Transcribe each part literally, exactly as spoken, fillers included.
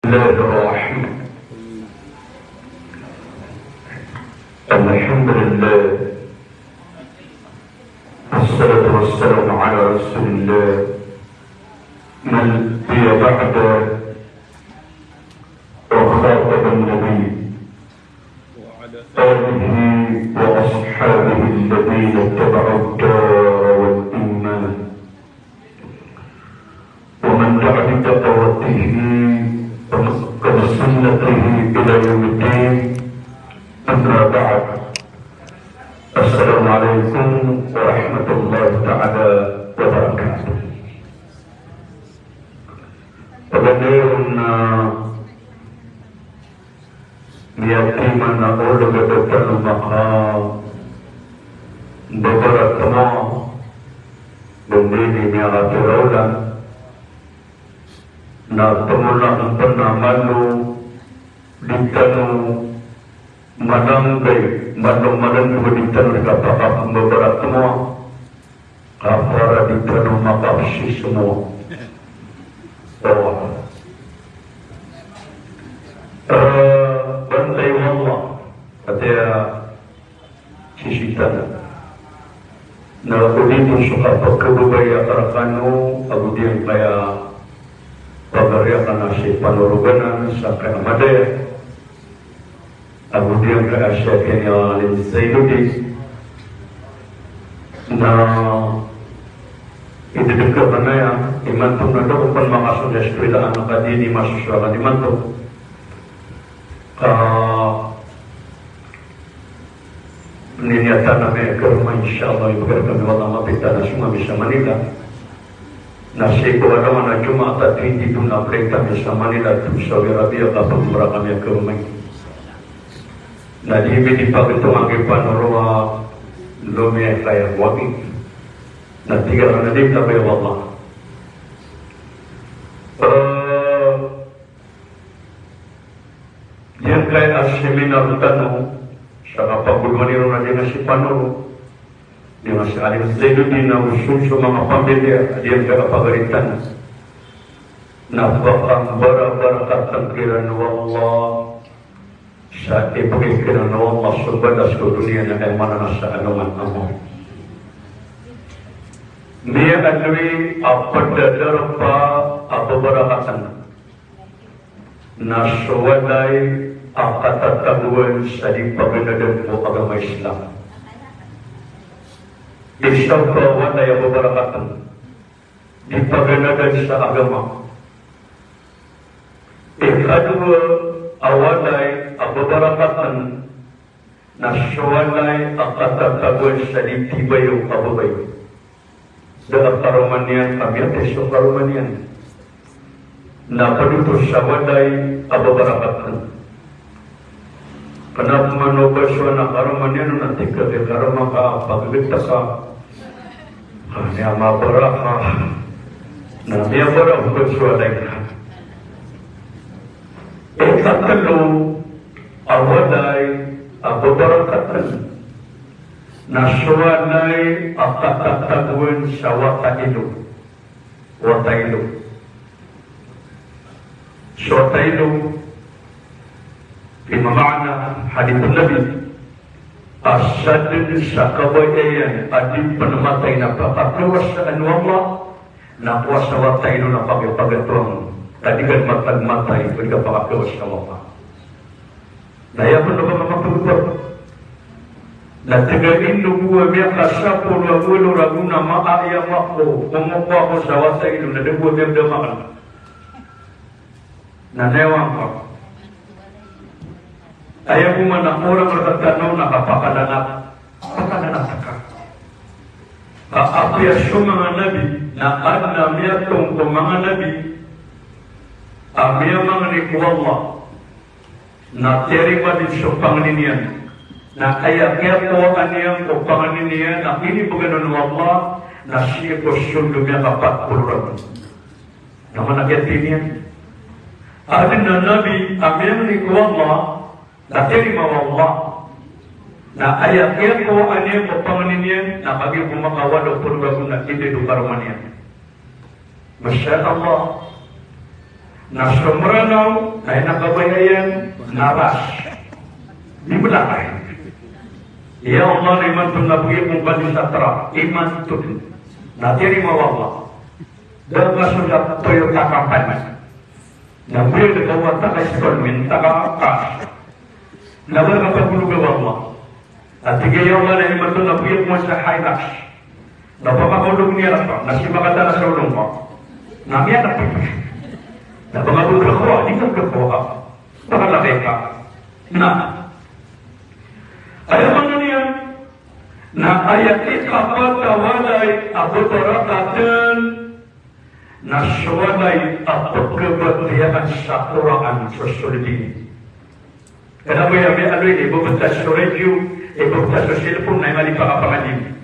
بسم الله الرحمن. الحمد لله. والصلاة والسلام على رسول الله. من نبي بعده وخاتم النبي. آله وأصحابه الذين اتبعوا الدار والإيمان. ومن دعا بدعوته وسن بسنته إلى يوم الدين. أما بعد. السلام عليكم ورحمة الله تعالى وبركاته. Pagari tano na miyatiman a olog a da tano makambabaratemoa, dn dn i miyakapira olan, na tomo na mpn a malo di tano malanggay, malo malanggay di tano di kapakambabaratemoa. Ka para di tano makapsisemoa. O. Eh, bantay o Allah. Ati a sisii tano. Na odi pn so kapakababaya ka rkano, ago di angkaya pagari akn a si Panoroganan, sa angkaya madaya. Ago di angkaya si Alim Zainuddin. Na idedeka kn aya, imanto na da ko pn makasold sa eskwela anak a di niyan masosowa kn imanto. Ka Niniya tano a miyakaroma, insha Allah, ibgay rkami o Allah a mapita na song ami sa Manila. Na sii ko alongan a Jumaat a twenty-two na flight ami sa Manila to Saudi Arabia, ka pagomra kami a karoma. Na di mi di pagantungan ki Panoro a lomiya kaya wagi. Na tig akn a di labay o Allah. Eh, Giyangkaya a seminar tano sa kapagolowan iran a giyangkai si Panoro, giyangkai si Alim Zainuddin ago so manga pamilya a giyangkaya a pagari tano, na pakambarabarakatan kiran o Allah sa ibgay kiran o Allah so balas ko doniya na aya maana na sa alongan a mawri. Miyaaloy a pd a darpa a babarakatan na so walay a katatagoan sa di paganadan ko agama Islam. Isa a walay a babarakatan, di paganadan sa agama. Ikadowa a walay a babarakatan, na so walay a katatagoan sa di tibayo a babay. Da a karoma niyan a miyatay so karoma niyan. Na pd oto sa walay a babarakatan. Kna pman o ba so anak a karoma niyan on na tig ka di karoma ka pagagad ta ka. Ka niyan mabaraka. Na miyabaraka o ba so walay ka. Ikatlo a walay a babarakatan na so walay a katatagoan sa wata ilo. Wata ilo. So wata ilo, aya maana a hadith o Nabi, a sadn sa kabaya iyan a di pn matay na pakakawasaan o Allah, na kowaa sa wata ilo na pagipagatoang, ka di ka matag matay, ka di ka pakakawasa o Allah. Na aya pn o ba mamapagpag. Na tig a ino bo a miyakasapolo ago walo ragon a maaya mako, komokowa ko sa wata ilo, na da bo a miyagdam akn. Na aya wangka. Aya bo man a korang rktano na kapakalanat. Kapakalanat ka. Ka apiya so manga nabi, na adn a miyatong ko manga nabi a miyamangni ko Allah. Na tiyarima dn so pangni niyan. Na aya kiyakowaan iyan ko pangni niyan a inibgan on o Allah, na sii ko sold o miyakapat polo ragon. Na mana kiyathay niyan. Adn a nabi a miyangni ko Allah, na tiyarima o Allah. Na aya kiyakowaan iyan ko pangni niyan, na kagiya ko makawalo polo ragon na inday o karoma niyan. Masha Allah. Na so Mranaw na aya kabaya iyan na ras. Di belakan. Ya Allah, na imanto na bgi ko kani sa tra, imanto. Na tiyarima o Allah. Da ka so da Toyota company. Na bgi da ka wata ka installment, ta ka cash. Na ba ka pagolog o Allah. A tig iyan, ya Allah, na imanto na bgi ko sa Hilux. Na ba ka olog niyan rka, na sii makatana sa olog ka. Na miyanap. Na ba ka bo bgi ko, di ka bgi ko. Ba ka lagay ka. Na. Aya maana niyan, na aya ikapat a walay a babarakatan, na so walay a pkhabatiyaan sa Qur'an so sold iyan. Kna ba aya miyaaloy na ibabtad so radio, ibabtad so cellphone, na aya mala i pakapangadn iyan.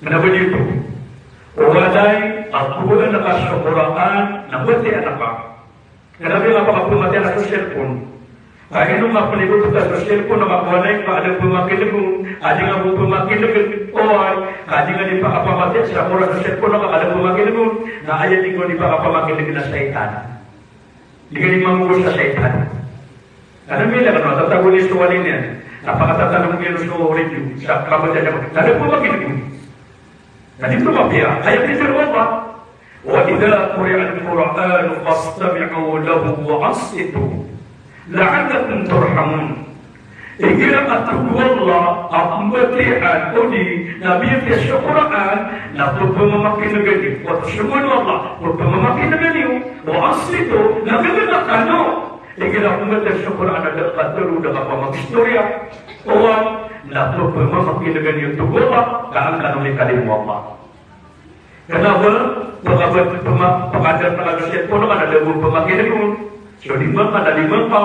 Kna ba giyoto. O walay a kowaan ka so Qur'an, na batiyaan ka. Kna ba aya nga pakapamatiyaan so cellphone. Ka ino nga pn ibabtad so cellphone, na ka walay ka a da pmakin'g on, a di nga bo pmakin'g, oway, ka di nga di pakapamatiyaan sa Qur'an so cellphone, na ka a da pmakin'g on, na aya di nga di pakapakin'g na shaytan. Di ka di mambo sa shaytan. Kna ba aya nga tatago niyan so walay niyan, na pakatatanong iyan so radio, sa kamatiyaan, na da pmakin'g on. Na di pmapiya, aya pitharo o Allah. Wa idha quri'al Qur'anu fastami'u lahu wa ansitu la'allakum turhamun. Igira a tig o Allah a pmbatiyaan odi na miyatiya so Qur'an, na pphamakin'gn iyo. Wata so man o Allah, pphamakin'gn iyo. Wa ansitu, na gagana kano. Igira a pmbatiyaan so Qur'an a da ka tharo, da ka pamagistoriya. Oway, na pphamakin'gn iyo, tig o Allah, ka an kano mikalimo o Allah. Kna ba, pkha-, pkha-, pkhaadn rka so cellphone ka na da bo pmakin'g on. So di mangka, na di mangka,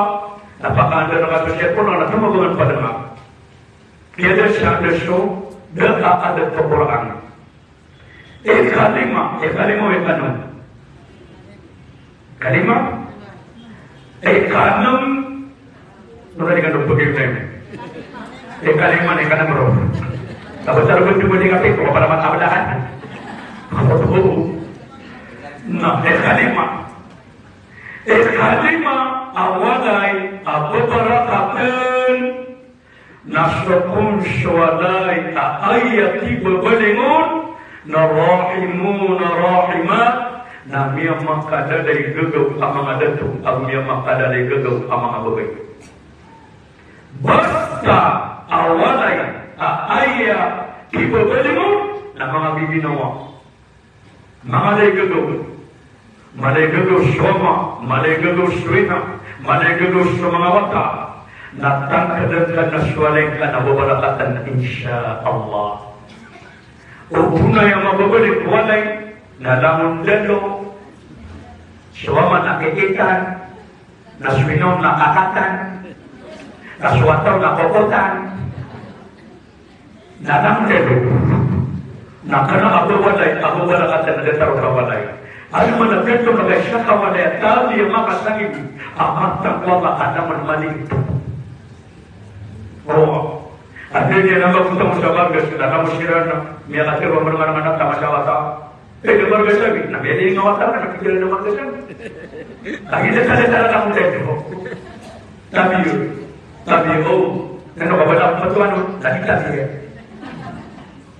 na pkhaadn rka so cellphone ka na da bo pmakin'g on. Kiyada sa da so, da a adn ko Qur'an. Ikalima, ikalima, ikanom. Kalima? Ikanm. Maka di ka dn pagimlem. Ikalima na ikanm roo. Tapos sa roo dn di ka pito, para matabalaan. Na, ikalima. Ikalima a walay a babarakatan. Na so kon so walay a aya kibabaling on na rahimun, rahimat, na miyamakadalay gagaw a manga dato, ago miyamakadalay gagaw a manga babay. Basta a walay a aya kibabaling on na manga bibinawa. Manga lay gagaw. Mala i gagaw so ama, mala i gagaw so ina, mala i gagaw so manga wata. Na tangkdn ka na so walay ka na babarakatan, insha Allah. O bo na aya mababalik ko walay, na langon dalo. So ama na kikitan, na so ina on na kakatan, na so wata on na kokotan. Na nangkelo. Na kna a ba walay, a ba walay ka tanda taro ka walay. Aya maana pento na kaisa ka walay a tabi a makasangid a matang ko Allah ka na man mali. O. Anda niyan a ba ko tamo sa margas, na kamo siran na miyakatero a marmarang a tama sa wata. Eh, da margas ami, na miyailay nga wata ka na pikiran da margas ami. Lagi da kada-kada na ko tendo. Tabiyo. Tabiyo. Nano ka ba na ko matuan, lagi tabiyo.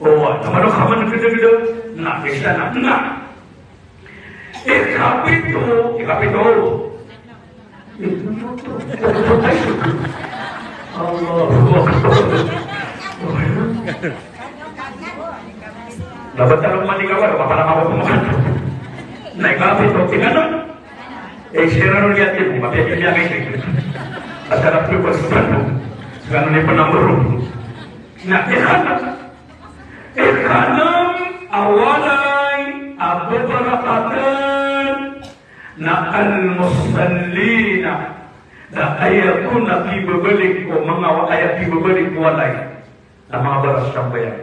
O, na mano ka man gda-gda. Na, isa na. Na. Ikapito, ikapito. Allahu Akbar. Dapat ka naman ikaw, ano, kapala ka ba kumakan? Na ikapito, tingnan mo. Eh, sira ron yati mo, mapiyapili ang ito. At harap ko pa sa tanong. Sa kanila yung panamuro. Na, ikanan. Ikanan, a walay, a babarakatan. Na al-musallina, na aya kon a kibabalik ko manga wa-, aya kibabalik ko walay, na manga barasambayang.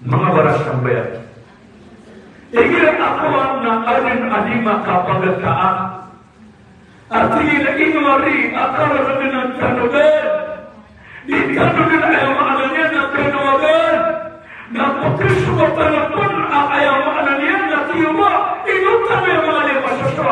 Manga barasambayang. Igira a kowan na adn a di makapagtaat. Ati na ino ari a kararagn a tano dn. Di tano dn aya maana niyan na tano dn. Na pkhasowa tano pn a aya maana niyan na tiyoba. Ino tano aya maana niyan masasara.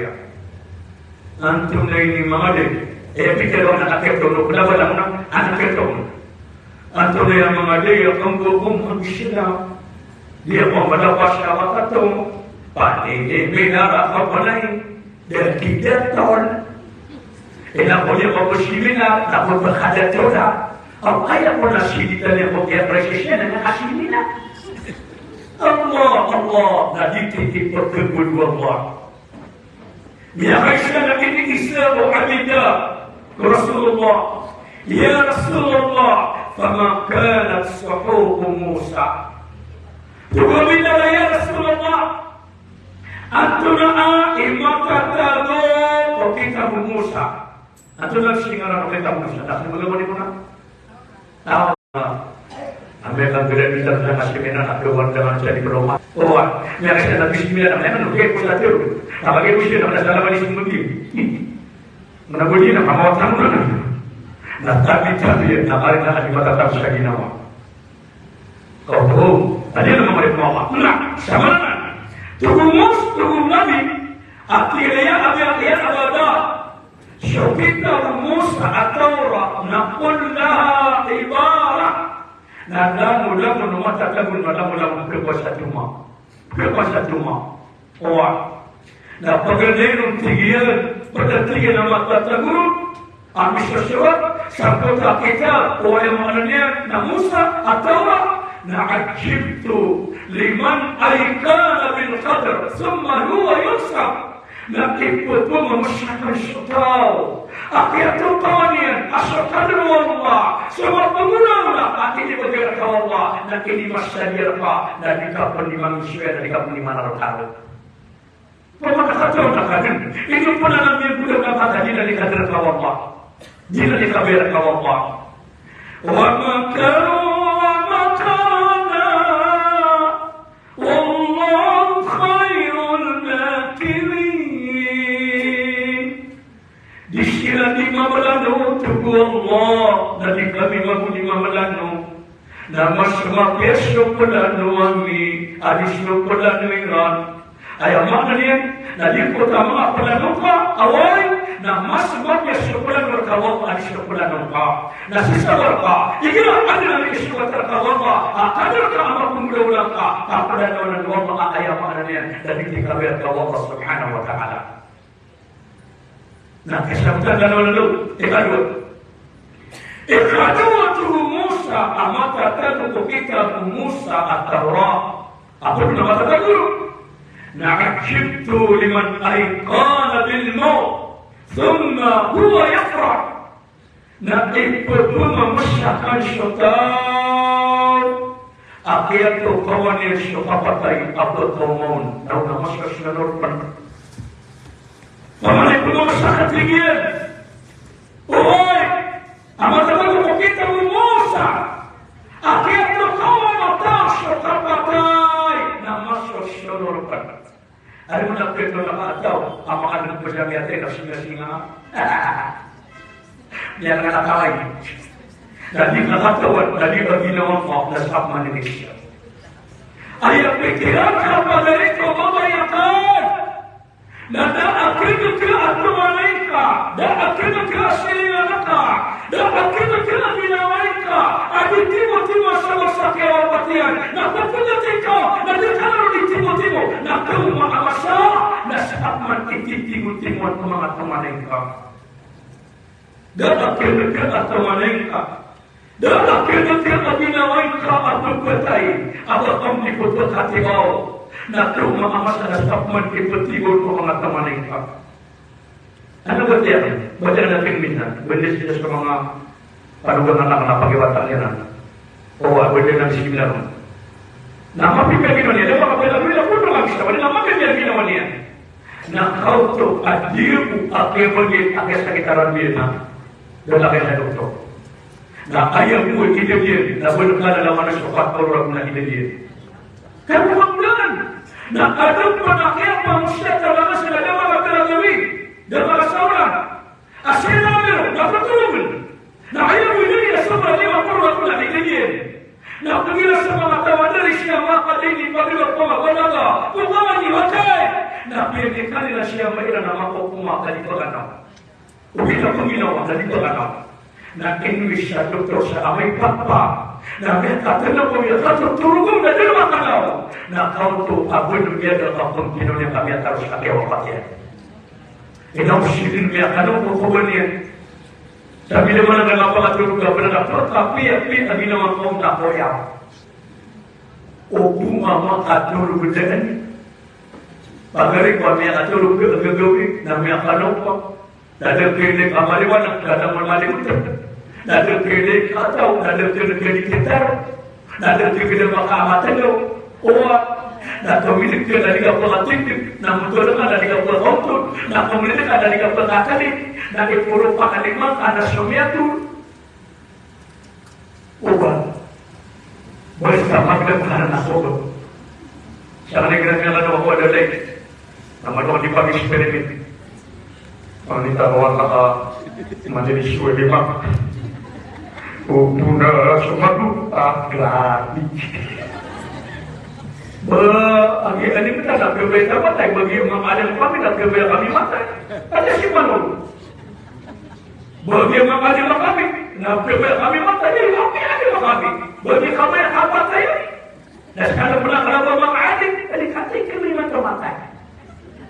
Antonaa ini manga di? Eh, pitharo a anak iyan oto, kna ba langon a anak iyan oto. Antonaa ini manga di a kanggo ko mag-Islam? Di ako madapas a wakato, pati di minara ka panay, da kidatol. Ina ko niyo ko seminar, na ko ba kadato na. Aw, aya ko na sinitan iyan ko kaya presisyon na nakaseminar. Allah, Allah, na di titipagkagod o Allah. Miyakaisa na kini isa o Abida ko Rasulullah. Ya Rasulullah, fama kanat suhufu Musa. Tig o Abida, ya Rasulullah, antonaa i matatago ko kitab o Musa? Antonaa i singaran o kitab o Musa? Na, ano ba gawani ko na? Taw, amay ka gawii na sa seminar na kawan dangan sa diploma. O, amay ka sa bismillah na, amay ka no, kaya ko sa tiyo. Amay ka ko siya na, na sa laban isang mundi. Mana ko di na, kamawatan mo na. Na tabi-tabi, na kari na, di matatapos sa ginawa. Oho, adi na mga rep mama. Na, sa mana na? Tig o Mus, tig o Nabi, ati kaya, ati, ati, ati, ati, So kitab o Musa a Tawrat na kullaha ibara. Na langolangon o matatago na langolangon pkhakowa sa toma. Pkhakowa sa toma. Oway. Na paganay ron tig iyan, pd a tig iyan a matatago a misosorat sangkoto a kitab, oway, maana niyan na Musa a Tawrat, na ajibtu liman ayqana bil qadr, thumma huwa yunsab. Na ipopomamosyakan so taw a kiyatotawan iyan a so kadr o Allah, so mapangonawna a kinibagay rka o Allah, na kinimasadiya rka, na di ka pn di mangisoya, na di ka pn di manarotaro. Pamana ka taw na kadr, ino pn a miyagoda ka, ka di na di kadr rka o Allah, di na di kabaya rka o Allah. Wa makaru wa makarna. Wallahu khairul makirin. Di siran di mabalano, tig Allah, na di kami mambo di mamalano. Na mas mapiya so plano ami a di so plano iran. Aya maana niyan na di ko ta manga plano ka, oway, na mas mapiya so plano rka o Allah a di so plano ka. Na sii sa warka, igira adn a misogat rka o Allah a kadar ka a mapmolaola ka, ka plano anan o Allah a aya maana niyan na di kikabaya rka o Allah subhanahu wa ta'ala. Na kisabotan tano anan, ikadowa. Ikadowa oto o Musa a matatago ko kitab o Musa a Tawrat. Apiya na matatago. Na ajibtu liman ayqana bil mawt, thumma huwa yafrah. Na ipphamamasakn so taw a kiyatokawan iyan so kapatay a pkaoma on, na o na masasnor pn. Paman ipphamamasakn, tig iyan. Oway, a matatago ko kitab o Musa a kiyatokawan o taw so kapatay na masasnor pn. Aya maana pn na kataw a maana pn a miyatay na singasinga. Miyatay na kaway. Na di kakatawan, na di ka ginawa ko, na sa pamaninis. Aya pikiran ka, pagari ko, babayaan. Na da a kiyatawalay ka, da a kiyasilingan ka, da a kiyaginawa ka a di timotimo sa masa a kiyawapatiyan, na pphangati ka, na di ka ron di timotimo, na kaoma a masa, na sa pman i titimotimoan ko manga tawalay ka. Da a kiyatawalay ka, da a kiyaginawa ka a pphangati, a ba ka di pphangati ka, na kaoma a masa, na sa pman i ptigon ko manga tawalay ka. Ano ba tiyan? Ba tiyan na pingmina? Bende sii sa manga panogan na, na pagiwatan iyan. O, bende na seminar. Na mapipagino niyan, da makapagino niyan, pun na mabisa, wala na mabisa niyan ginawa niyan. Na kaoto a di ko a kiyabagi a kiyasakitaran iyan na. Da a kiyasakitaran. Na aya bo i kidadiyan, na bo na kalalawan so katharo ragon a kidadiyan. Kaya mo kaplan, na adn pn a kiyapamosiyat a manga sa da manga kalagawi, da manga saoran. A sii na miro, na ptologn. Na aya bo i dn a saoran, lima polo ragon a kidadiyan. Na pgira sa manga taw a da ri siya makadini, pagriba ko manga balaga, ko manga niwatay. Na piyanikan iran siya mairan a makaoma a kalipagan a Ogaid na panginawa na di ba kanaw. Na ino isa doktor sa amay papa. Na miyakatanda ko miyakatotorogo na di ba kanaw. Na kaoto a bo ino miyada ka pangkinaw niyan ka miyataros a kiyawapatiyan. Ino sirin miyakanaw ko kobaniyan. Sabi naman na nga pakatorog ka pala na pagkapiya-piya a ginawa ko na koya. O bo nga makatorog daan. Pagari ko a miyakatorog ka gagawii na miyakanaw ka. Na da khailay ka maliwanag, da da maliwanag. Na da khailay ka taw, na da khailay ka di kitar. Na da khailay ka makamatagaw. Owa, na kamilik ka na di ka pakatindig, na mutol ka na di ka pakautol, na kamilik ka na di ka pakakali, na iporo pakalima ka na somiyatol. Oba. Basta magdam ka na nasogot. Sa kanila nga na ako adalay. Na matawag di pag-experiment. Ang nita ko ang kaka majelis ko lima. O puna sumagot, ah, grabe. Ba, agi, ani kita na gabay ka matay, bagi mga alam kami na gabay kami matay. Kasi si Manong. Bagi manga alim a kami, na piyabaya kami matay, na piyabaya kami. Bagi kami a kapatay, na skano pn a kalabaw a manga alim, na di katay kami makamatay.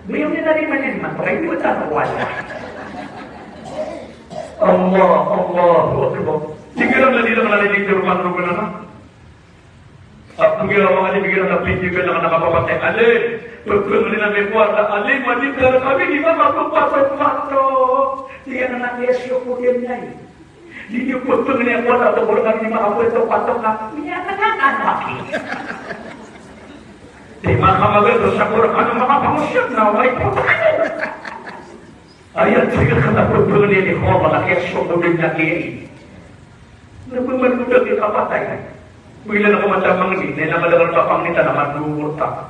Biyam ni na di man yan, matay, di ba tayo wala? Allah, Allahu Akbar. Sige lang na di lang na di lang na di lang na. Apiya a manga alim, igira na pindigan na kapapatay a alim. Pagpangnin ami ko a alim, a di ka kami di makapagpatong-patong. Tig iyan a, na kiyasokodan iyan. Di niyo pagpangnin ako a tobor kami di makapagpatong-patong na. Iyan na nga, anak. Di makamagal sa Qur'an, makapangosiyat na, may pagpatong. Aya tig iyan a pagpangnin ko a alim, na kiyasokodan iyan. Na pman ko da di kapatay. Bila na ko matamang di, na ina madakl a kapangni ta na madowr ta.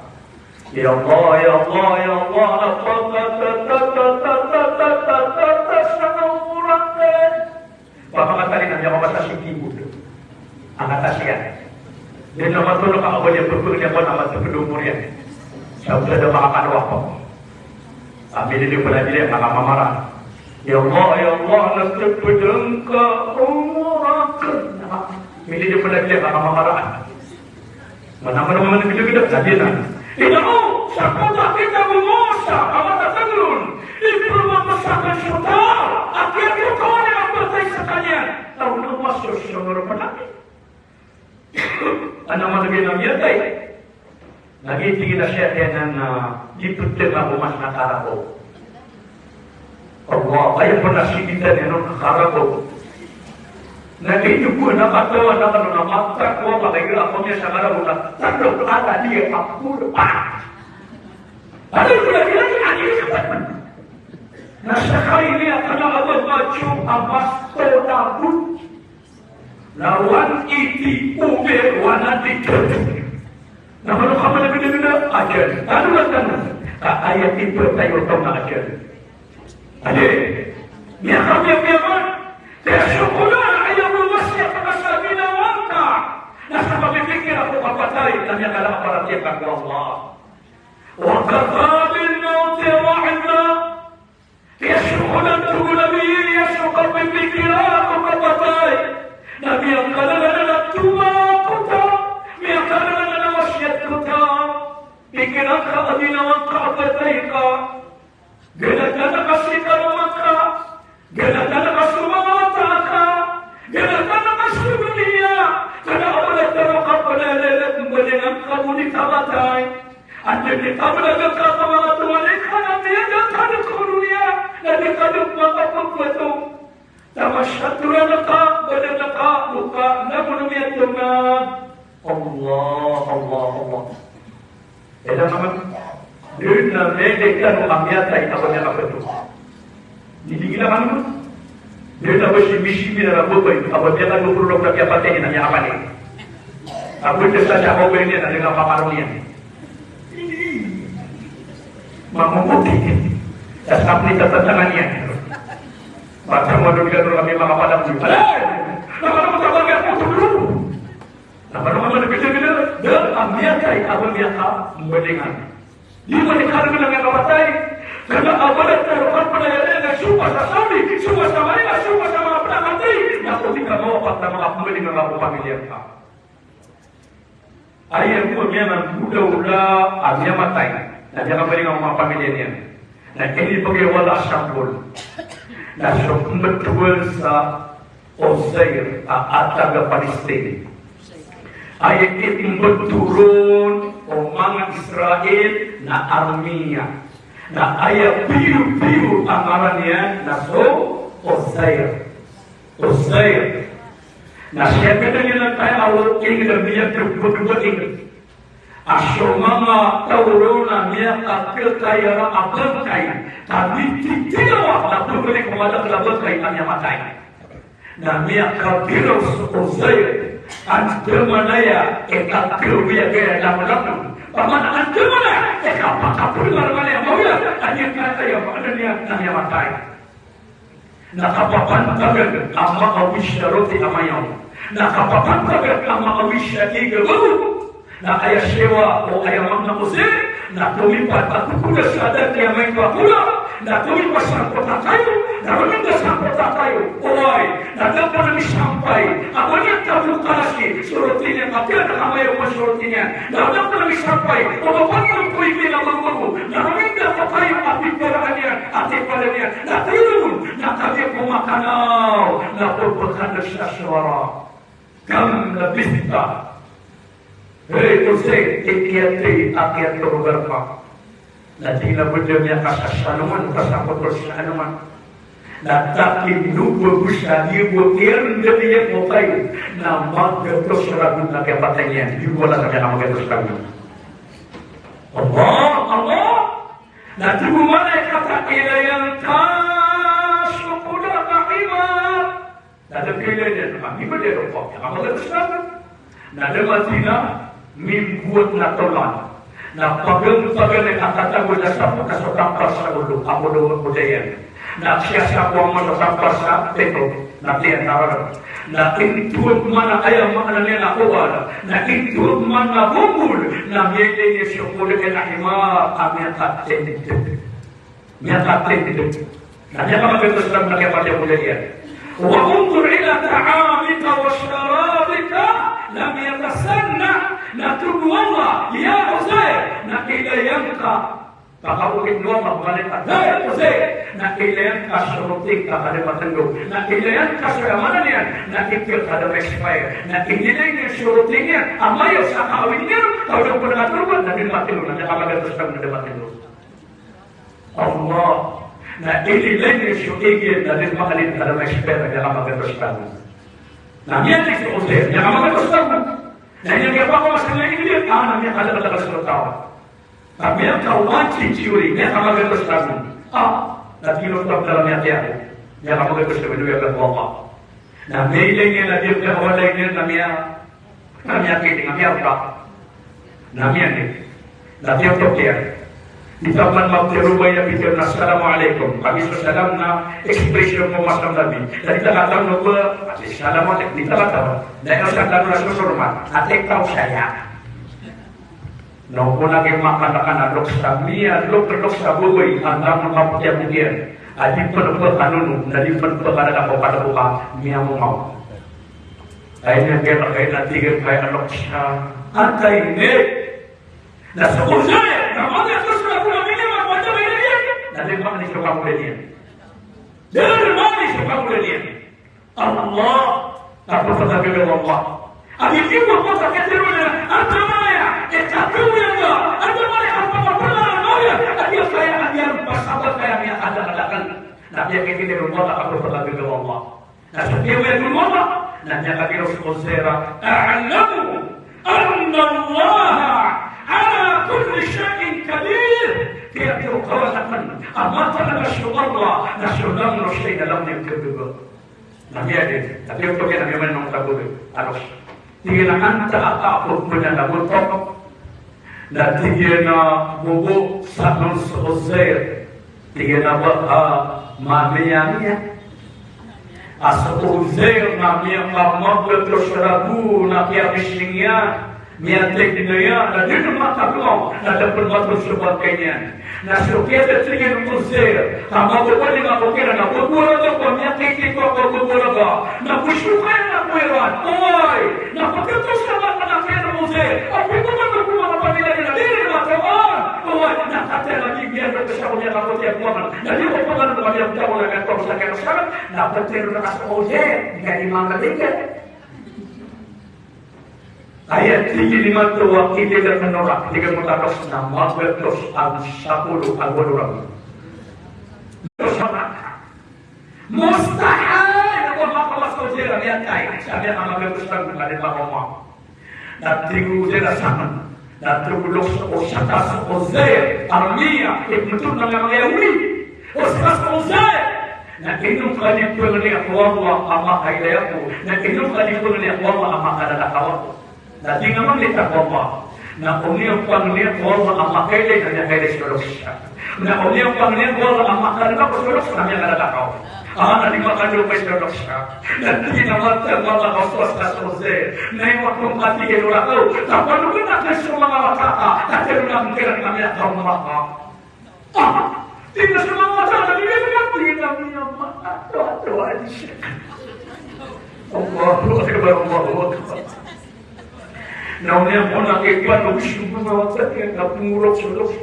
Ya Allah, ya Allah, ya Allah, na pagkatatatatata sa kaorakan. Pamakatalin a miyakabasa si keyboard. Angkatasiyan. Di na matolok a awal iya pagpagli ako na matapad o umor iyan. Sa uda da makakano ako. Kami di pala di makakamamara. Ya Allah, ya Allah, natapad angka umor akn. Kami di pala di makakamamara. Mana-mana man gdagdag na di na. Ino, sa pota kita mo Musa, a matataglon, ipromisan ka so taw a kiyatokawan iyan a patay skaniyan. Taw na Musa so normal. Ana man gina miyatay. Na giya tig iyan a siya kaya na, na di ptng ako mas nakarako. Allah, aya pn a sikitan iyan on karako. Na di niyo bo na katawan a kano na matakwa ba kagira ako niya sa karako na tadok ata di ako. Ano ko lagi lagi ani. Na sakali niya kana aba macho a mas tona bo. Na one eighty over one hundred. Na mano ka man a gdagdag a ajal. Ano na tano? Ka aya tipa tayo taw na ajal. Ade, miyakamiyapiya man. Kaya so ko na aya mo wasiyat ka sa ginawa ngka. Na sa pamipikir ako kapatay, na miyakala a paratiyaya ka ko Allah. Wa kafa bil mawti wa'idha. Kiyasokol o Nabi, iya so kapipikira ko kapatay. Na miyakala anan a tomaw ko taw, miyakala anan a wasiyat ko taw. Pikiran ka a ginawa ngka a patay ka. Ganatan ka si karoma ka. Ganatan ka so manga wata ka. Ganatan ka so doniya. Kna a ba da tano kaplalala, mbala ngka bo di kapatay. Anda di ka belaga ka sa manga tonganay ka na miyada ka dn ko doniya, na di ka dn makapagbato. Taman sa toran ka, badan ka, luka, na bo na miyatongan. Allah, Allah, Allah. Eda naman, dn na miyada tano a miyatay a ba miyakabato. Di, di gila kano. Di na ba si Misi Bin na ba ba, a ba miyakadopolo na miyapatay na miyakapanay. A ba da sa sa mobile niyan na di na paparon iyan. Mamuputi. Sa sapni tatantangan iyan. Basta mo doon ka doon kami makapalang dito. Alay! Naman mo tabagay ako tulong. Na mano ka man a gdagdag, da a miyatay a ba miyakambadingan. Di man ikargn a miyakapatay. Kna a ba da tano kapanayalan na so ba sa Saudi, so ba sa Manila, so ba sa manga pd a katay. Na ko di ka mawapat na manga pambadingan a ko pamilya ka. Aya ko miyanan bo da ola a miyamatay. Na miyakambadingan o manga pamilya niyan. Na inibgay o Allah a sampol. Na so pmbtowan sa Uzair a, a taga Palestine. Aya kimbtowan o manga Israel na army iyan. Na aya piyopiyo a ngaran iyan na so Uzair. Uzair. Na siya kna iyan a taw a ingd a miyadbdb a ingd. A so manga taw ron na miyakakakay a bangkay, ka mititilawa na pmbalik ko madakl a bangkay a miyamatay. Na miyakabiraw so Uzair, andamanaya i kakawiyagay a langolangon. Paman andamanaya i kapakapolngar manaya mawiyag, a miyakakakay a maana niyan na miyamatay. Na kapapantagan a maawis a roti a mayaw. Na kapapantagan a maawis a ig a bago. Na aya siyawa o aya manga Uzair, na tomipat a kokoda sa dati a maito a kola, na tomipat sangkoto a kayo, na rominda sangkoto a kayo. Oway, na da pn a misampay a ba niyan tabo kalasi so roti niyan, a piyakamayaw man so roti niyan. Na da pn a misampay o ba pn a miyaw ko ig a bago-bago, na rominda ko kayo a piparaan iyan. Ati pala niyan, na tiyolon, na kagiya ko makanaw, na pphakadn sa sowara. Kam labista. Hey, Uzair, ikiyatay, akiyatay o garpa. Na di na bo da miyakasasanoman, kasakot o sasanoman. Na takinoba bo sa di bo kiyarndn iyan ko kayo, na magatos ragon na kiyapatay niyan. Di bo wala sa miyaka magatos ragon. Allah, Allah. Na di bo man a katakilayan ka so koda ka himar. Na da kilayan iyan, na kami ba di ron pa, na kami ba di ron pa. Na da mati na mimbowat na tolan. Na paganpagan iyan a katago na sa pota so tampar sa olo, a olo, olo iyan. Na siyasakowa man so tampar sa tito. Na tiyan na rarab. Na intuwag man a aya maana niyan na kowal. Na intuwag man a bombol. Na miyailay niyan so kowal iyan a himar a miyakatindg. Miyakatindg. Na miyakamagaan so Islam na kiyapatay a kowal iyan. Wa unzur ila ta'amika wa sharabika lam yatasanna. Na tig o Allah, ya Uzair, na ilay angka Pakaokit o Allah, maana niyan, hay Uzair, na ilay angka so roti ka ka da matndo, na ilay angka so, aya maana niyan, na ig ka da ma-expire, na inilay niyan so roti niyan a mayo sa kaawid iyan, ka o da pn matndo, na di matndo, na miyakamagaan so Islam na di matndo. Allah, na inilay niyan so ig iyan, na di matndo, ka da ma-expire, na miyakamagaan so Islam. Na miyailay so Uzair, miyakamagaan so Islam. Na aya niyan kiyapakaoma sa ig iyan, a, na miyakadakadakl so taw. Ka miyakaoma, cincin, miyakamagaan so Islam. A, na tig iyan a Islam na miyakaya, miyakamagaan so Islam, ino iya ko Allah. Na miyailay niyan, na di, na walay niyan, na miya, na miyakiti, na miyarka. Na miyailay. Na tiyotok iyan. Di taman maptharo o ba iyan pitharo na assalamu alaikum. Kagiya so salam na expression o masa o Nabi. Na di ta katawan o ba, ati assalamu alaikum. Di ta katawan. Na ino sa tano na so normal. Ati taw saya. Na o kna ki makan a kna loks a miya, lok, loks a babay, antaa man kapti a bok iyan a di pn pkanono, na di pn pkadakadaw, kada bo ka miyamomaw. Aya niyan kiyarka iyan na tig iyan a loks a, antaa ini? Na so Uzair, na magaan so Islam na miyailay, magaan so Islam na miyailay. Na di magaan so kamolan iyan. Di magaan so kamolan iyan. Allah, na pphagaga o Allah. A di niyo pphagaga o Allah, antaa maya, e, katoya nga, antaa maya, antaa maya, a di kaya, a di aya pasabat kaya miyakadakadakl. Na miyakikilay o Allah, na pphagaga o Allah. Na so kiyaoyagoan o Allah, na miyakakilay so Uzair, a'lamu anna Allaha ala kulli shay'in qadir. Kiyatharoa akn a mataan a so Allah na so langon o shay na langon iyan kagaga. Na miyailay, na tig iyan a miyaman o tagoy, a loks. Tig iyan a antaa a kapmbanan a botok. Na tig iyan a bobo sa non so Uzair. Tig iyan a ba, a, mamiyamiya. A so Uzair na miyakamagat so ragon a kiyabising iyan. Miyateg iyan, na di niyan makatlo, na da pn matlo so bangkay niyan. Na so kiyateg iyan o Uzair, ka mababaloy a ko kiran, na babaloy ka, miyakikit ka, babaloy ka. Na go so kaya na ko iran, oway, na pkhatos ka ba na kiran o Uzair, a pkhatos ka ba na pamilya niyan, na di niyan matawan. Oway, na katii a na di niyan pkhatos a ko miyakapoti a kowan. Na di ko pkhatos a ko miyakapoti a kowan, na ptharoon ka so Uzair, di ka di mamalikan. Aya tig iyan imanto a kiyailay ka kna, tig iyan a matatos na magatos ago sapolo ago walo ragon. Mustahil a makaoma so Uzair a miyatay sa miyakamagat so Islam na di makaoma. Na tig o Uzair a saman. Na tig o loks o saka so Uzair, armiya, ibn Tul, manga Yahudi. O saka so Uzair. Na ino ka di pangniya ko Allah a makailay ako. Na ino ka di pangniya ko Allah a makadakadaw ako. Na di nga mambo ko Allah. Na o niyan pangniya ko Allah a makailay, na miyakailay so loks. Na o niyan pangniya ko Allah a makadakadaw ako so loks, na miyakadakadaw. A, na di makadakadaw so loks. Na tig iyan a mataan a makaoswas ka so Uzair. Na iwat ko katii o rakaw. Tapanogn akn so manga wata ka. Tapanogn akn kiran a miyakaoma ka. A, tig iyan a so manga wata ka, tig iyan a miyakaoma ka. Atowa, atowa, atowa, atowa. Allahu Akbar, Allahu Akbar. Na o niyan pn a kipanog so manga wata iyan na pngolok so loks.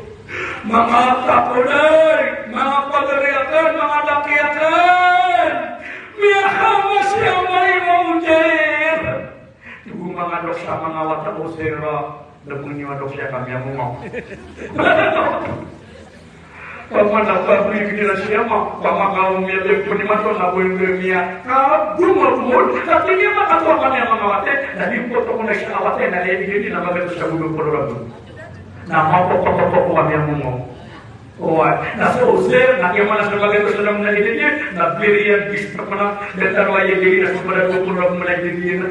Manga takolay, manga pagari akn, manga daki akn. Miyahamas iyan a manga Uzair. Tig o manga loks a manga wata o Uzair a, na pangni o loks iyan ka miyamomaw. Pamana pabri gdira siyama, pamakaw miya bek penimato na boy miya. Kabumabumod, tapi niya makatowa kami a manga wata, na di ko to ko na siya wata, na di di na magatos sa gulo ko ragon. Na mapapapapap kami a mama. Oway, na so Uzair, na kiyamanas na magatos sa ragon na di di, na biriyan gis na pna, datar wa iya di, na so pada gulo ko ragon na di di na.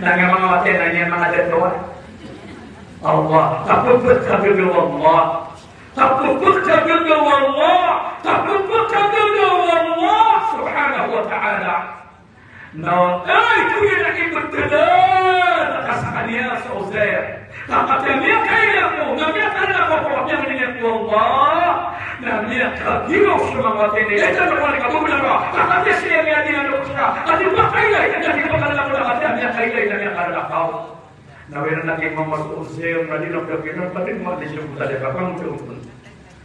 Na nga manga wata, na niya manga datowa. Allah, kapagpagpagpag Allah. Kapagpagpagpag Allah, kapagpagpagpag Allah, subhanahu wa ta'ala. Na, ay, tig iyan a ibtila ka skaniyan so Uzair. Ka katii a miyakailay ako, na miyakarila ako ko, miyakailay ako, Allah. Na miyakagiraw so manga wata iyan. Ito na ko na kabubula ka. Ka katii a siya miyadingan ako siya. Ati makailay, na di makailay ako na katii a miyakailay, na miyakarila ako. Na wira na ki Mama so Uzair, na di na piyakina, pati mo, di siya mutali ka, pang ito.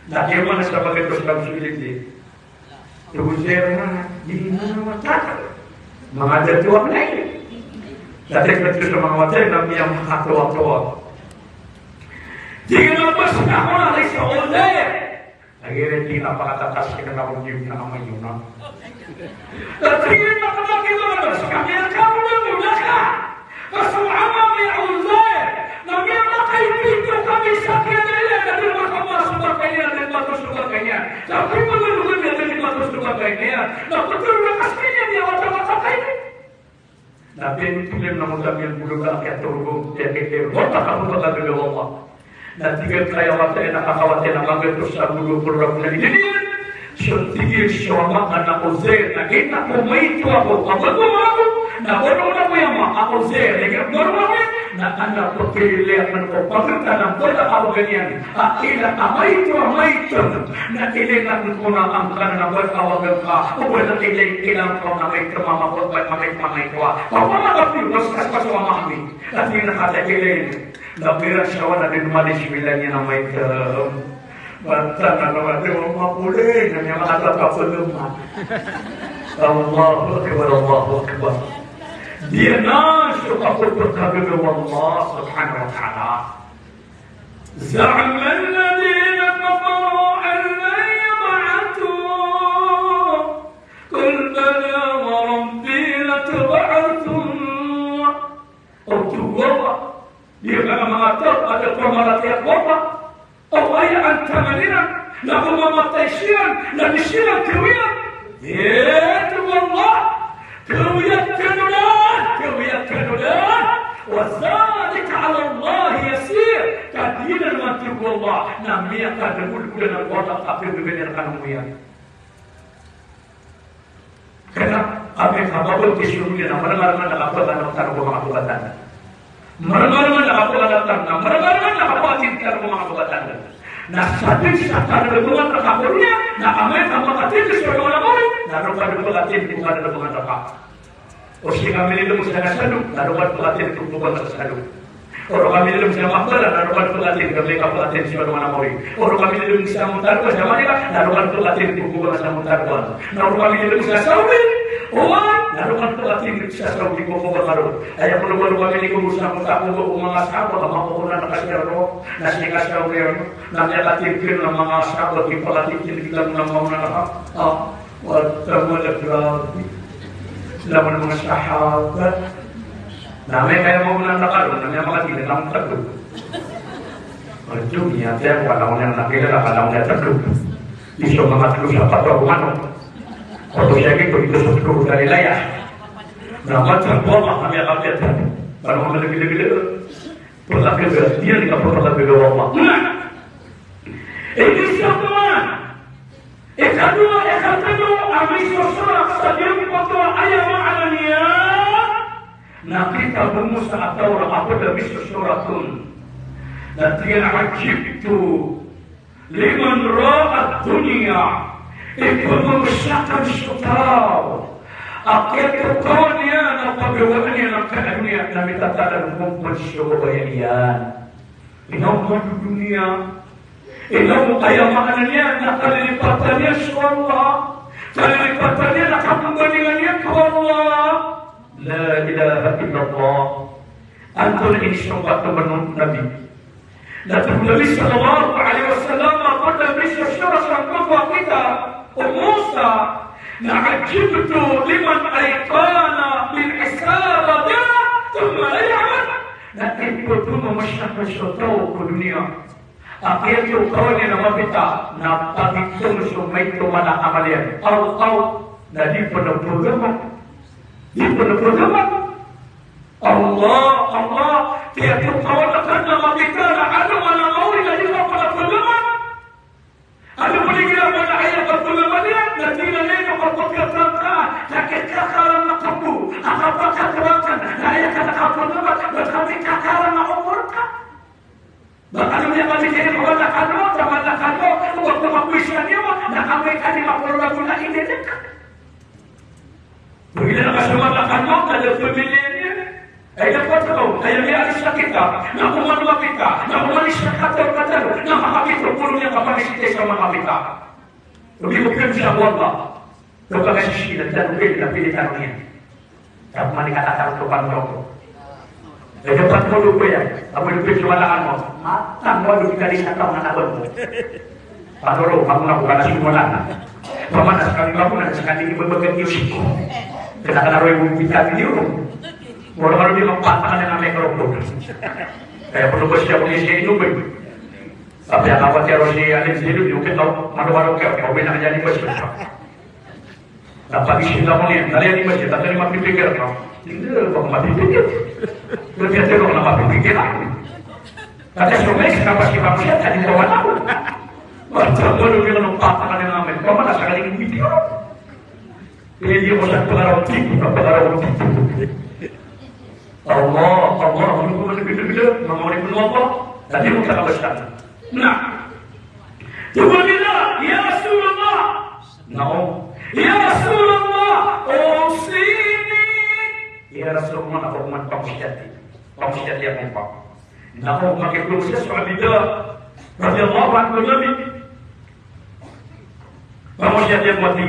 Na di mo na sa bagay ko sa pagsulit, eh. Tig o Uzair na, di na matatal. Manga datuwa na iyan. Dati ko sa manga wata iyan na miyamakatowa-towa. Tig iyan a basta ako na ri so Uzair. Lagid iyan a pakatatas iyan na odi na amay iyan na. Dati iyan na kamagi na basta kami na kamuda-muda ka. Ka so ama mi a Uzair, na miyamakaipito kami sa kiyailay, na di makaoma so baka iyan, na di mato so baka iyan. Sa pipagalogan iyan, na di mato so baka iyan. Na pagkaro na ka skaniyan, miyawata makakai. Na pinipilan na mo sa miyang bulugan a kiyatorogong, kiyakikiyatorogong, wata ka bo pagkagaga o Allah. Na tig iyan ka aya wata iyan a kakawata iyan a magatos a bulugan na inidiyan. So tig iyan so ama ka na Uzair, na ino ko maito ako, ka ba ko mama ko, na ba ko na ko aya ama, a Uzair, na ino ba ko na ko aya, na anda pakailay akn ko pagkana bala a wagan iyan. A ila a maito a maito, na ilay na ko na angkanan a bala a wagan ka, o bala ilay ilan ka na maito a mama ko, bala a maito a maito a. Ka mama ka piyo, mas kas pas o ama ami. Ati na kata ilay. Na pira siya wala din mali si William niya na may term. Bata na naman din mapuli na niya makatapos naman. Allahu Akbar, Allahu Akbar. Di na so kapagpagkagawa Allah Subhanahu wa Ta'ala. زعم الذين كفروا أن لن يبعثوا. قل بلى وربي لتبعثن. Oto, di ba, manga taw a da pamaratiyaya ko Allah, o aya antaman iran na mamamatay siran na di siran kawiya. Ito Allah, kawiya kano dn, kawiya kano dn. Wa dhalika ala Allah yasir. Ka di dn man, tig o Allah, na miyakadagolgol dn o Allah ka kawiya kano dn. Kna a amay ka mabaloy ki siyong iyan na marmarma na kapagana tano ko manga pagatan. Marmarma na kapagana tano, na marmarma na kapagana tano ko manga pagatan. Na sadn sa tano ko manga pagatan, na amay ka makatindi so manga mori, na roo ka dn pagkatindi ko manga pagatan. O sii ka mililm sa salom, na roo ka dn pagkatindi ko manga salom. O roo ka mililm sa Makbala, na roo ka dn pagkatindi ko manga pagatan sa manga mori. O roo ka mililm sa Montalban, sa Manila, na roo ka dn pagkatindi ko manga sa Montalban. Na roo ka mililm sa Saudi, o, na roo ka dn pagkatindi sa Saudi ko manga mori. Aya ko roo ka mililm sa Montalban ko manga sahaba, ka manga mori na kasi roo, na sii ka Saudi, na miyakatindi ko manga sahaba, ki pagkatindi ko manga mori na, ah. Wata mo lagi. Langon manga sahabat. Na amay ka aya maona na kalo, na amay ka makatig na langon tadlog. Ojog iyan, tiyan ko langon iyan na kilala ka langon iyan tadlog. Iso manga tlo sa pato ko manok. Oto siya gito, ito sa tlo ko Galilaya. Na matag ko ama, kami a kapiyatan. Kano ka malagilagila. Pagkagaga, iyan i kapagkagaga o Allah. Na, iniisa ko man. Ikadowa, ikatlo a misosorat sa giyangkoto a aya maana niyan na kitab o Musa a Tawrat a pd a misosorat on. Na tig iyan a ajibtu liman ra'a ad-dunya. Ipmamsa akn so taw a kiyatokawan iyan a pagawaan iyan angkai a doniya na mitatalangom pn so babaya iyan. Ino man doniya. Ino, aya maana niyan na kalilipatan iyan so Allah. Kalilipatan iyan a kapmbandingan iyan ko Allah. La ilaha illallah. Antonaa i inisompat o Nabi? Na tig o Nabi sallallahu alaihi wasallam a pd a misosorat sangkoto a kitab o Musa, na ajibtu liman ayqana bil isabati thumma lam ya'mal. Na ipmamsa akn so taw ko doniya a kiyatokawan iyan a mapita, na pagitong so maito man a amal iyan. Aw, aw, na di pn pagamat. Di pn pagamat. Allah, Allah, kiyatokawan akn a mapita na ano man a mawri na di pn pagamat. Ano pn igira pn a aya pagpagamat iyan, na tig iyan a Pagkatangka, na kikakaram a kapo, a kapakatwakan, na aya ka na kapo na ba, ba kami kakaram a omor ka. Ba kami niyan kami kini mawala kano, mawala kano, o ba kami siya niyo, na kami kani mapolo na guna ini ka. Pagila na kasama na kano, kada pamilya niya. Ay, dapat ka, ay, may alis na kita, na kumanuwa kita, na kumalis na kator, kator, na makapito, polo niya kapag-isip sa mga kita. Sabi ko, "Kaya siya, wala." Kapag-isip na, dyan, okay, na pili ka niya. Tapos mali ka tatawag ko pang loko. Ay, dapat mo lupa yan. Abo lupa yung wala ka mo. Matang mo, lupa ka di sa tao na tabag mo. Panoro, mauna ko ka na simulan. Pamanas kami, mauna sa kami, iba-iba yung siko. Kaya ka na rin yung vitamin yun. Wala ka rin yung magpapakanan ng microphone. Kaya kung lubos siya, kung siya inumin. Tapi ang awat niya, Rosie, alin sino, yung kita, mano-mano ka, kaya uwi na kanya ni Bas. Na pag-isip ka mo niyan, kaya ni Bas, kaya ni mapipikir ka. Hindi, baka mapipikir. Pero kaya tayo na mapipikir ako. Kaya sa mga isa, kapag si Bas, siya, tadi ko wala ko. Wala ko, wala ko, wala ko, papa ka na namin. Pamana sa kaling video. Kaya di ko sa pangaraw, di ko na pangaraw, di ko. Allah, Allah, ano ko man bida-bida, mga oripn o Allah. Tadi mo ka kabasa. Na. Tumawag nila, "Ya Rasulullah." Nako. "Ya Rasulullah, awsini." Ya Rasulullah, ako man pangosiyati. Pangosiyati ako pa. Nako, makikulong siya sa Abida. Radiyallahu anhu, Nabi. Pangosiyati ako mati.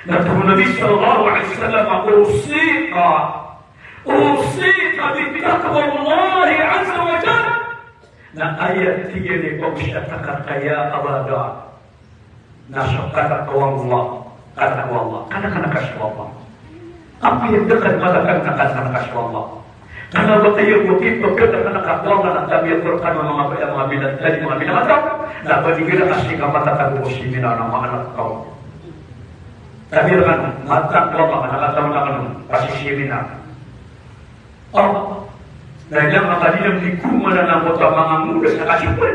Na tig o Nabi sallallahu alaihi wasallam, "Usika, usika bi taqwallahi azza wa jalla." Na aya tig iyan i pangosiyat akn rka ya Aba Dhar, na so kalk ko Allah, kalk ko Allah, kalk ka so Allah. Apiya da ka kalk, kalk ka so Allah. Kna ba aya bo ki pkhalk akn rka ko Allah na tabiya ko rkano a manga baya, manga binatad, manga binatad, na ba di ka na kasi ka matatago ko seminar na manga anak ko. Tabiya rkano, matag ko Allah, na kataw na kano, kasi seminar. O, na ilang a kadinam di ko man na mota manga muda sa kasipal.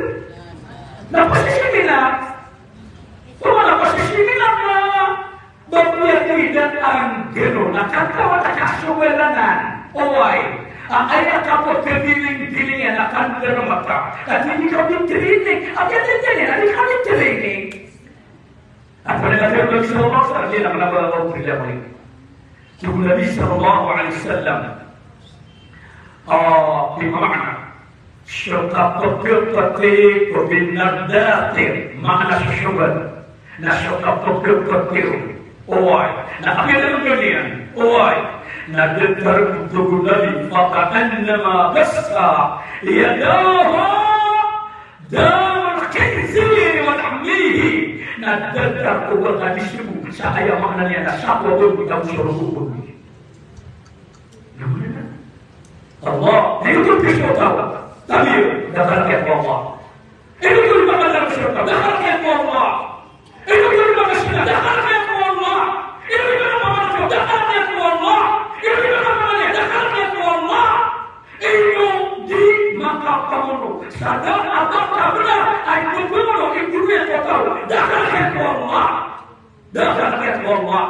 Na kasi seminar. Ko man na kasi seminar na. Ba piya di da anggano na katawan a kasoberan anan. Oway. A aya kapagkadiling-diling iyan a kandar a mata. Ka di ka bitraining. A kaya di ka bitraining. Apa na kata Nabi sallallahu alaihi wasallam? Di na kena bawa problema ini. Tig o Nabi sallallahu alaihi wasallam. Ah, di maana. So kapagkapatid ko bin Nabi Datir, maana so sobat. Na so kapagkapatid. Oway. Na apiya da mangganiyan. Oway. Na datar ko tig o Nabi, "Faka'annama bassa yadahu damu khinzirin wa lahmihi." Na datar ko gagadi sbo sa aya maana niyan na sako a baboy, taw so rogo o baboy. Allah, di ko pis ko taw. Tabiya, datar ko Allah. Ino ko di makadalm sa sirk, datar ko Allah. Ino ko di makasina, datar ko Allah. Ino ko di makamamanat, datar ko Allah. Ino ko di makamamanat, datar ko Allah. Ino di makapamono sa da a ba ka bnar a ipmono, ipmono ko taw, datar ko Allah. Datar ko Allah.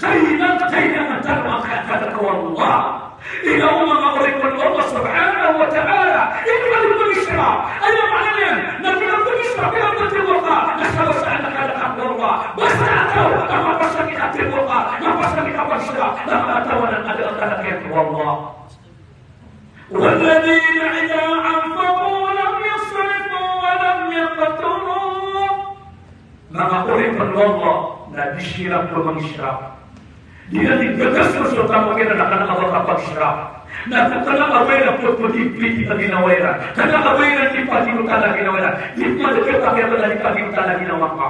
Kailangan, kailangan tano a kalk ko Allah. Ino manga oripn o Allah subhanahu wa ta'ala. Ino manga oripn o Allah. Aya maana niyan na manga oripn o Allah, manga oripn o Allah, na sabap sa kalk ko Allah. Basta taw a mapasang i kalk ko Allah, mapasang i kapag-Islam, na manga taw anan a da a kalk ko Allah. Walladhina idha anfaqu lam yusrifu wa lam yaqturu. Manga oripn o Allah, na di siran pman mag-israf. Di iran di gagas so tamok iran na kna a ba kapag-israf. Na kna a ba iran pphipiti a ginawa iran. Kna a ba iran di paginotan a ginawa iran. Di pman di paginotan a ginawa ka.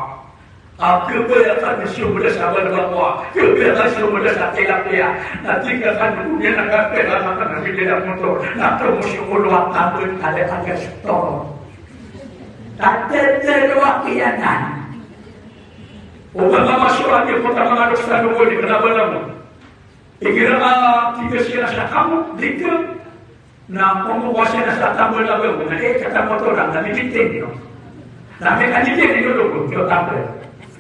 A kabaya ka di so mada sa balbakwa, kabaya ka di so mada sa tilapia. Na tig ka kano, niyan a kapira ka na midi na motor, na promosi olo a tabet a da a gastor. Tatete do a kiyanan. O ba nga masura di ko ta manga doktor ko di kena ba na mo. Igira ka tigas iyan sa kamo, di ka. Na pamokasi na sa tambol a bebo, na, eh, katambo to lang, na mimiting, no? Na mimiting, no, lo, lo, lo, tambol.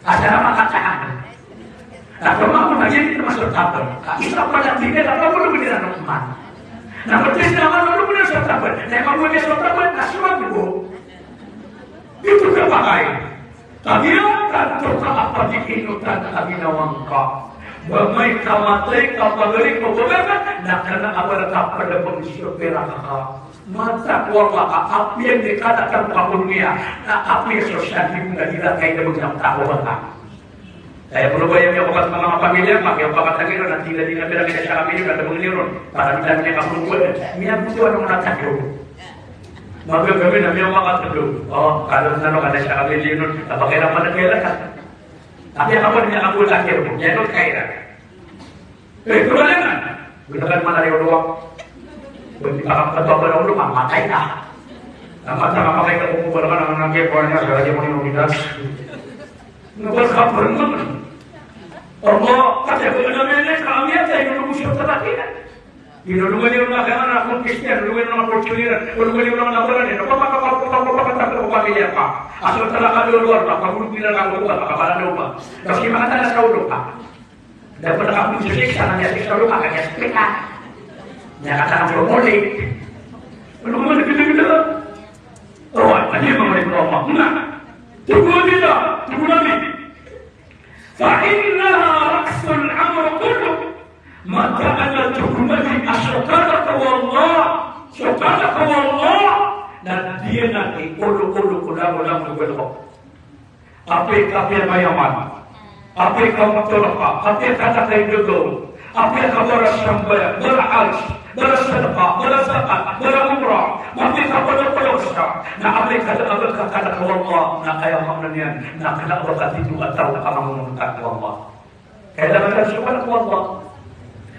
Asa na makataan. Na pamako na iyan, termasuk tabel. Isa pala tinggal apa, belum dilakukan. Na pati sa naman, belum dilakukan tabel. Na iyan, belum dilakukan tabel, na suwag ko. Ito ka pakay. Kagiya tanto ka a pagikinotan a ginawa ngka. Ba amay ka matay ka pagari ko ba ka, na kena a ba reka ped a pagsiyo pera ka. Matakwa ka, apiya di ka na ka pagurmiya, na apiya so siyadi mo na di na kay na magdam takwa ka. Kaya polo ba iyan miyakokat sa manga pamilya, pag iyan pakatangin ron, na tila di na pira kaya sa kami ron, na tabang niyo ron, para di na niya kapuluan. Miyabuto ano na tayo. Magagawin na miyakokat sa doon. O, kala na no, kada sa kami ron, na pakailangan na kaya ka. Tapi ang kapal niya kabuta kayo, niya no kaya. Eh, problema. Gunakan man a riyo dowa. Pwede pa kang pagbabalawlo, mamatay ka. Ang mata, mamatay ka, kung wala ka nang nanggiya, kuha niya, sa radyo mo yung bigas. Nabal ka pa rin naman. Allah, kasi ako na naman, kami at tayo, nung gusto ka natin. Inulungan niyo na kaya na akong Kristiyan, ulungan niyo na Portuguese, ulungan niyo na nabaran niyo. Kapag makakapagpapakatapos ko pamilya pa. Asal talaga doon, luar, kapag ulungan niyo na ako, kapag makakapagpapakatapos ko pamilya pa. Kasi makatala sa ulo ka. Dapat na kapag susi, sa kanya, sa ulo ka, kanya, sa pita. Niya kata ang promote. Ulungan niyo na ganda-ganda. Oh, ano yung mga ito, Allah? Na. Tugon nila, tugon namin. فإنها رأس الأمر كله. Mataan a togomadi a so kalek o Allah, so kalek o Allah, na giyanan i olo-olo ko langolangon o kalek. Apiya ka mayaman, apiya ka matolaka, apiya ka takay gagaw, apiya ka barasambayang, barahaj, barasadaka, barazakat, barangumrah, apiya ka barapuasa, na apiya ka da a ba ka kalek o Allah, na aya maana niyan na kena a ba ka tito a taw a mangonontak o Allah. Kailangan ka sa kalek o Allah.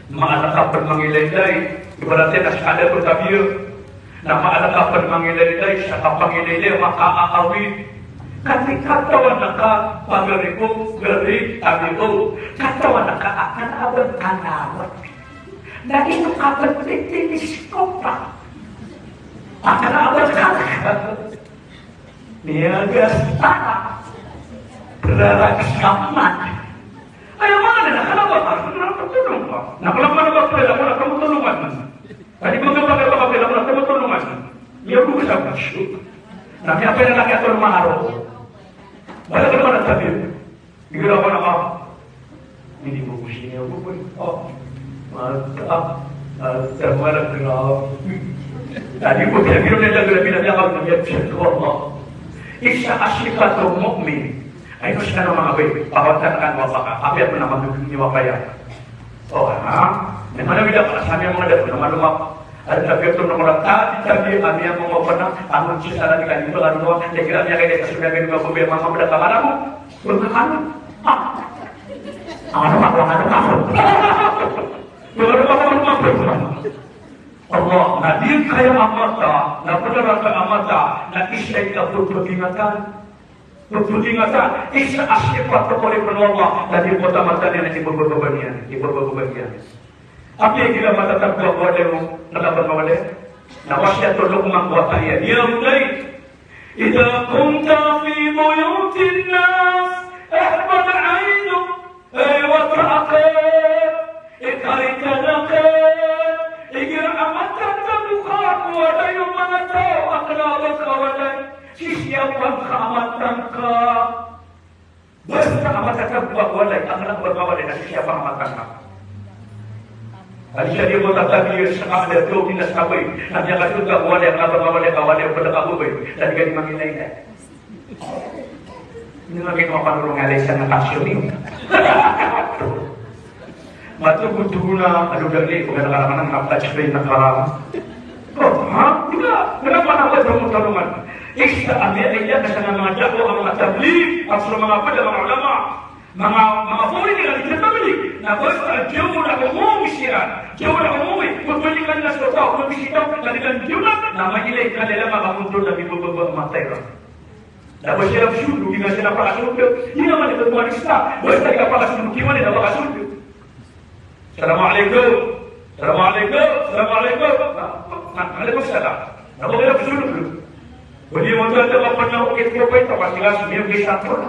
Maana ka pen mangilaylay, ibarat iyan a sa kalek o tabiya. Na maana ka pen mangilaylay sa kapangilaylay a makaawid. Kasi katawan ka pagari ko, gari, tabiya ko. Katawan ka a kena a ba ka kalek. Na ino ka pen titiniskop ka a kena a ba ka kalek. Niyaga sa tara. Rarag sa man. Aya maana na kena a ba ka, kena a ba ka tolong ka. Na kena a ba ka, kena a ba ka tolongan. Kadi ba ka ba ka, kena a ba ka tolongan. Miyaga sa man. Na miyapay na laki a tolong mangaro. Bala ka naman a tabiya. Igira ko na ka. Hindi mo ko siniya ko po. Oh. Mata. Mata, wala ka na. Tadi ko, kaya gino na lang, grabe na niya, kami na niya, siya ko, Allah. Isa a sipat o mu'min. Ay, no, siya na mga bay. Pawatan ka, wala ka. Apiya ko na magdudun niya, wala kaya. O, ha? Aya maana niyan, para sa manga da, na maloma. Aya tabiya oto na mala, tabi, tabi, ami a manga opama, anon sii sa lagi kami, ba, ano, na kira niya kaya sa sumiya kami, ba, ba, manga opama, da, kamara mo. Ba, ano? Ah. Ano, ano, ano, ano? Ba, ano, ano, ano, ano? Allah, na di kaya a mata, na pagara ka a mata, na isa i kapagpagingatan. Pagpagingatan, isa a sipat ko rin o Allah, na di ko tamatan iyan, ibababa niyan, ibababa niyan. Apiya igira matatago a walay o, na dapat mawalay? Na wasiyat o Luqman ko wata iyan. Ya bunayya, idha kunta fi buyutin nas, ihfaz 'aynak. Hay wata akn, ikarikadan akn, igira a matatago ka ko walay o manga taw a kna a ba ka walay, sisiyapan ka a mata ngka. Basta a matatago ka ko walay a kna a ba ka walay, na sisiyapan ka a mata ngka. Adi sa di mo tatabi sa ka, ada to, di na sa kabay. Na miyakatatago ka ko walay a kna a ba ka walay, ka walay, pd ka babay. Na di ka di mangilaylay. Ino nga kay mapanolong a lay sa nakasyo niyo. Matogotogo na, ano, dali, pagkakaraman ng kapatid na karam. Oh, ha? Di ba? Kenapa na ba sa mutulungan? Isa, ami, ay, iya, kasi nga mga dako, ang mga tablig, at sa mga pala, mga ulama, mga, mga foreigner, ang isa tablig, na basta, diyo mo na umuwi siya, diyo mo na umuwi, magbalikan na sa tao, magbisita, balikan diyo na, na mailay ka nila, makamuntol na bibababa, matay ka. Na ba siya nagsundo, di na siya napakasondo. Di naman ito mga lista. Basta di ka pakasondo, di man ito makasondo. Assalamualaikum. Assalamualaikum. Assalamualaikum. Na, na, alaikum salam. Na ba kayo nagsundo? Pwede mo ito, ito, kapag na-okay ko pa ito, kasi nga sumiyo, may sakto na.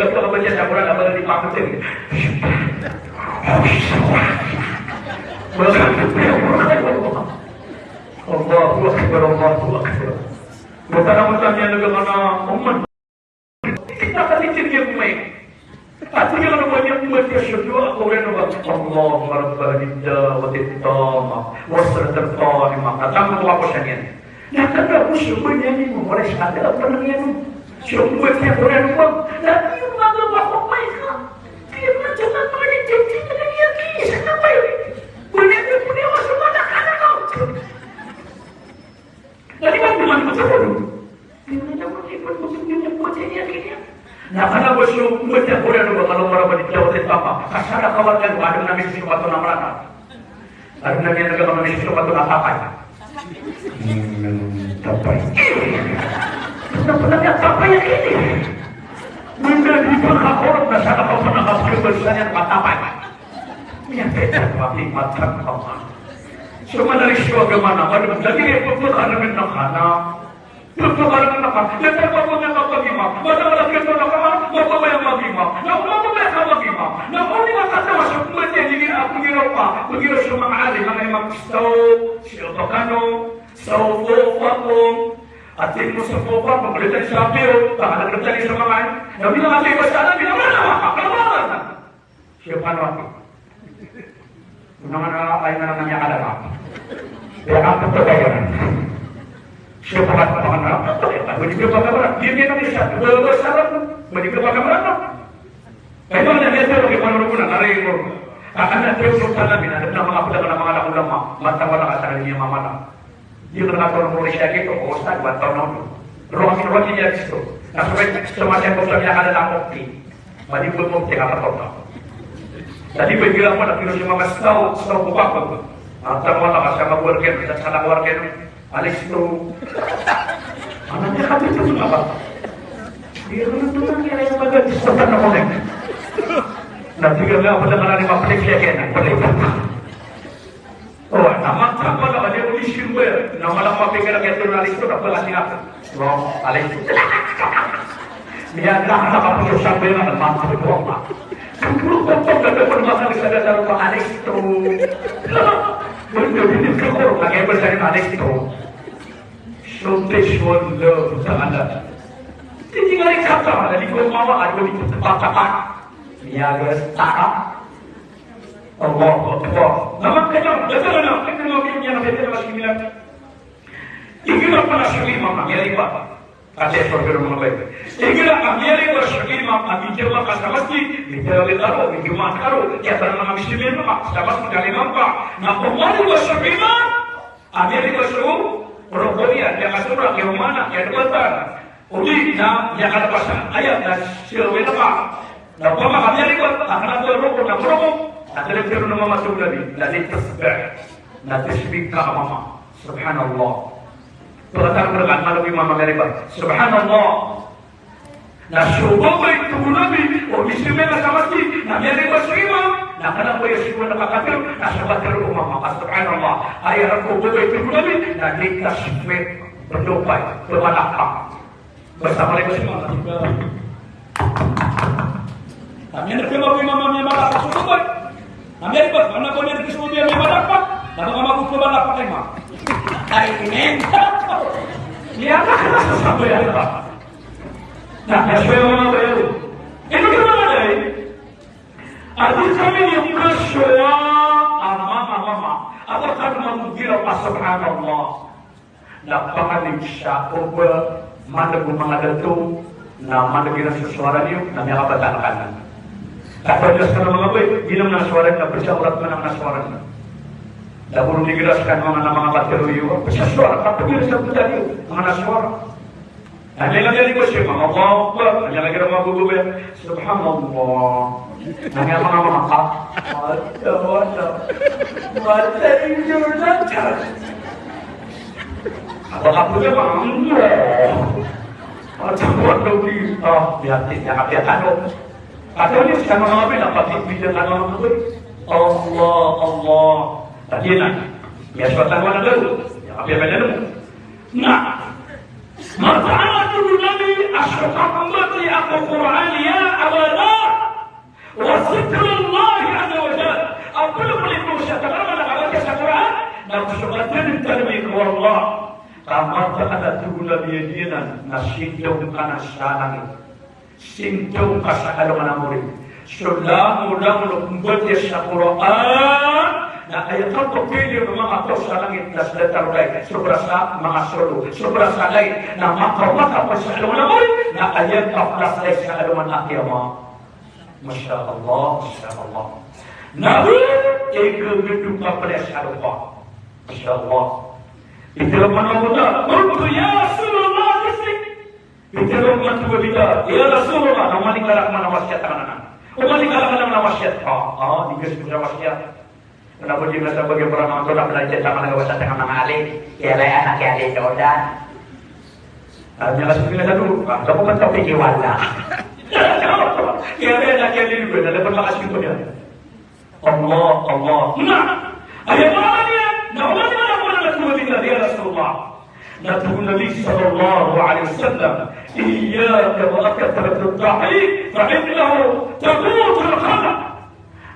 Tig a pagabasa sa Quran, a ba di pakoten. Allahu Akbar, Allahu Akbar. Bata na mata niyan na gagana ummat. Kita ka di tig iyan umay. Ati iyan na ba niyan umay ka so doa ko ren ba, Allahumma rabba hadhihi da'wati tamma was salati qa'ima. Katama ko ako sa niyan. Na kada ko so ba niyan i mo mores ada apa nang iyan. So ba niyan ko ren ba. Na di mo ba ko umay ka. Di mo na sa mga di tig iyan na niyan ki sa kapay. Ba niyan ko niyan mas mata ka na ko. Na di ba di man ko sa Na kna ba so mbatiya ko ran o ba, Allahumma rabba hadhihi da'wati tamma. Ka sa da ka warga ko, adn a misis o ba oto na mrata. Adn a miyaneg a misis o ba oto na tapay. Hmm, tapay. Tapay a kini. Munda di pkakorog na sa da ka pn a kapkhabaloy sa niyan a matapay. Miyapita ko a matan ka man. So man a riso a agama na, madn a lagid i pphakaarmn ka na. Pphakaarmn ka, na mababaya ka magimam, na mababaya ka magimam, na mababaya ka magimam, na odi na kataw a so pmbatiya igira a pngira Pegiraw so manga alim, manga imam, istaw, istaw, istaw, istaw, atimmu suffufakum, pegiraw tano sa piyo, pegiraw tano sa manga alim. Na bilang a tiyo ba sa alim, bilang a alim, bilang a alim. Siya pa naman. Unang anak, ay na naman niya alam. Kaya ang pagpapagayon. Siya pa naman, pwede ka pagkamaran. Di niya naman siya, dua, dua, sarap. Pwede ka pagkamaran, no? Kaya ba na niya, pero kaya paano ko na, aray ko. Akan na, pero sa alam, na, na mga pula, na mga ulama, matawala ka sa kanya, mamala. Di ko nakatulong ko rin siya kito, o, sa, iba, taon na ako. Pero ang kinuha niya, gusto. Na, so, so, masaya ko sa niya, kada na ako, eh. Mali po mo, teka, patawag na. Dati, pwede lang mo, na, pero siya, mga staw, staw ko pa, po. Ang tama na, kasi ang mag-work yan, sa nag-work yan, alis to. Ano niya, kapit ko, mga bata. Pero, ano to, ang kaya, yung mga, gusto pa na ko, eh. Na, bigyan nga, wala ka na, yung mga, play, play, yan, play. O, na mantap pala, kaya ko di simba, na malamang mapikir ang ito na listo, na pala sila. Wrong, alay. Niyan na, na kapag sa pera, na mantap ito, ma. Siguro kung pagkakapag makakita ka sa mga alisto. Hindi, hindi ka ko, kaya ba sa mga alisto? So, this one love, sa anak. Hindi nga rin kata, dali ko mawa, ay ko di ko tapatak. Niyagas, taka. Allahu Akbar. Na makaja, datar na, kaya mo kaya niya na kaya na similar. Igira pala so imam a miyaribat. Kasi so pero mga baik. Igira a miyaribat so imam a miyaribat ka sa masjid, miyaribat ka ro, miyaribat ka ro, kaya sa mga muslimin ka sa masjid ka imam ka. Na pumaribat so imam, a miyaribat so roko iyan, kaya kasura, kaya umana, kaya debatan. Odi na miyakalapas a ayat na siyaw i lama. Na opama ka miyaribat, a kena ko roko na roko, na tele tele na mama tugnabi, na di tasbih. Na tasbih ka a mama. Subhanallah. Pagkatapos na kan, malo i mama miyaribat. Subhanallah. Na so babay tugnabi, o di siya miyaka sa masjid, na miyaribat so imam, na kena ko iya siyaw na kakapir, na so kakapir o mama ka. Subhanallah. Aya roko babay tugnabi, na di tasbih. Perdopay, pemalakpak. Basta malay ko si mama, di ba? Kami na kaya mabay mama niya malakpak so babay. Kami na ba, mana ko niya gusto niya malakpak? Na baka mabuto malakpak kay mama. Ay, amen. Niya ka na sa sabay, ano ba? Na, kaya siya mga bayo. Ito ka mga day. At least kami yung kaswa, ah, mama, mama. Ako ka naman mong giraw pa, subhanallah. Na panganig sa oba, maneg o manga dato, na maneg iran so sowara niyo, na miyakabata ka nan. Katawan iyo sa manga boy, di na manga sowara niyo, na psawrat man a manga sowara niyo. Na boro niyo igira sa kan manga na manga batero iyo, psasowara, katawan iyo sa bota niyo, manga na sowara. Na miyalagari ko siya, manga Allahu Akbar, na miyalagari manga bobo ba, Subhanallah. Na miyamanga manga ka. Ada, ada. Mata inyo na dyan. Apa ka po niya, manga Allahu Akbar. At sa buwan daw di, ah, biyati, nakabiyatan o. Katawan iyo sa manga mabay, na pati bida ka na manga mabay. Allah, Allah. Tadi na. Miyaswatan ko na daw. Nakabiyatan o. Na. Mataan a tig o Nabi a so kapembatiyaa ko Qur'an ya Aba Dharr, wa zikrullahi azza wa jalla. A pelepelik o siyataman a kabatiya sa Qur'an, na so katharo o Nabi ko Allah. Ka mataan a tig o Nabi a giyanan na sindaw ka na sa langit. Sindaw ka sa alongan a mori. So langolangon o pembatiya sa Qur'an, na aya kapakapili o manga taw sa langit na sa datar o lay, sobra sa manga solo, sobra sa lay, na makaoma ka pn sa alongan a mori, na aya kaplasay sa alongan a kiyamat. Masha Allah, masha Allah. Na bo, ikagedo ka pn sa alongan. Masha Allah. Ito lang man ako na, "Qultu ya Rasulullah, bismik." Pitharo o manga taw a bida, "Ya Rasulullah, na oman i kala ka man a wasiyat anan? Oman i kala ka man a wasiyat?" Ah, ah, di ka so wasiyat. Kna o ba di ka sabagi a para manga tolak na wasiyat anan a manga ali. Kiyalaya na kiyalaya ka odan. Ah, di ka so kiyalaya ka odan. Ah, da ko man taw pikiwala. Kiyalaya na kiyalaya ka odan. Da pn makasbing ko niyan. Allah, Allah. Na, aya maana niyan, na oman i kala ka man a wasiyat, ya Rasulullah. Na tig o Nabi sallallahu alaihi wasallam, "Iyyaka wa kathratat tahmid, fa innaha taqutul qalb."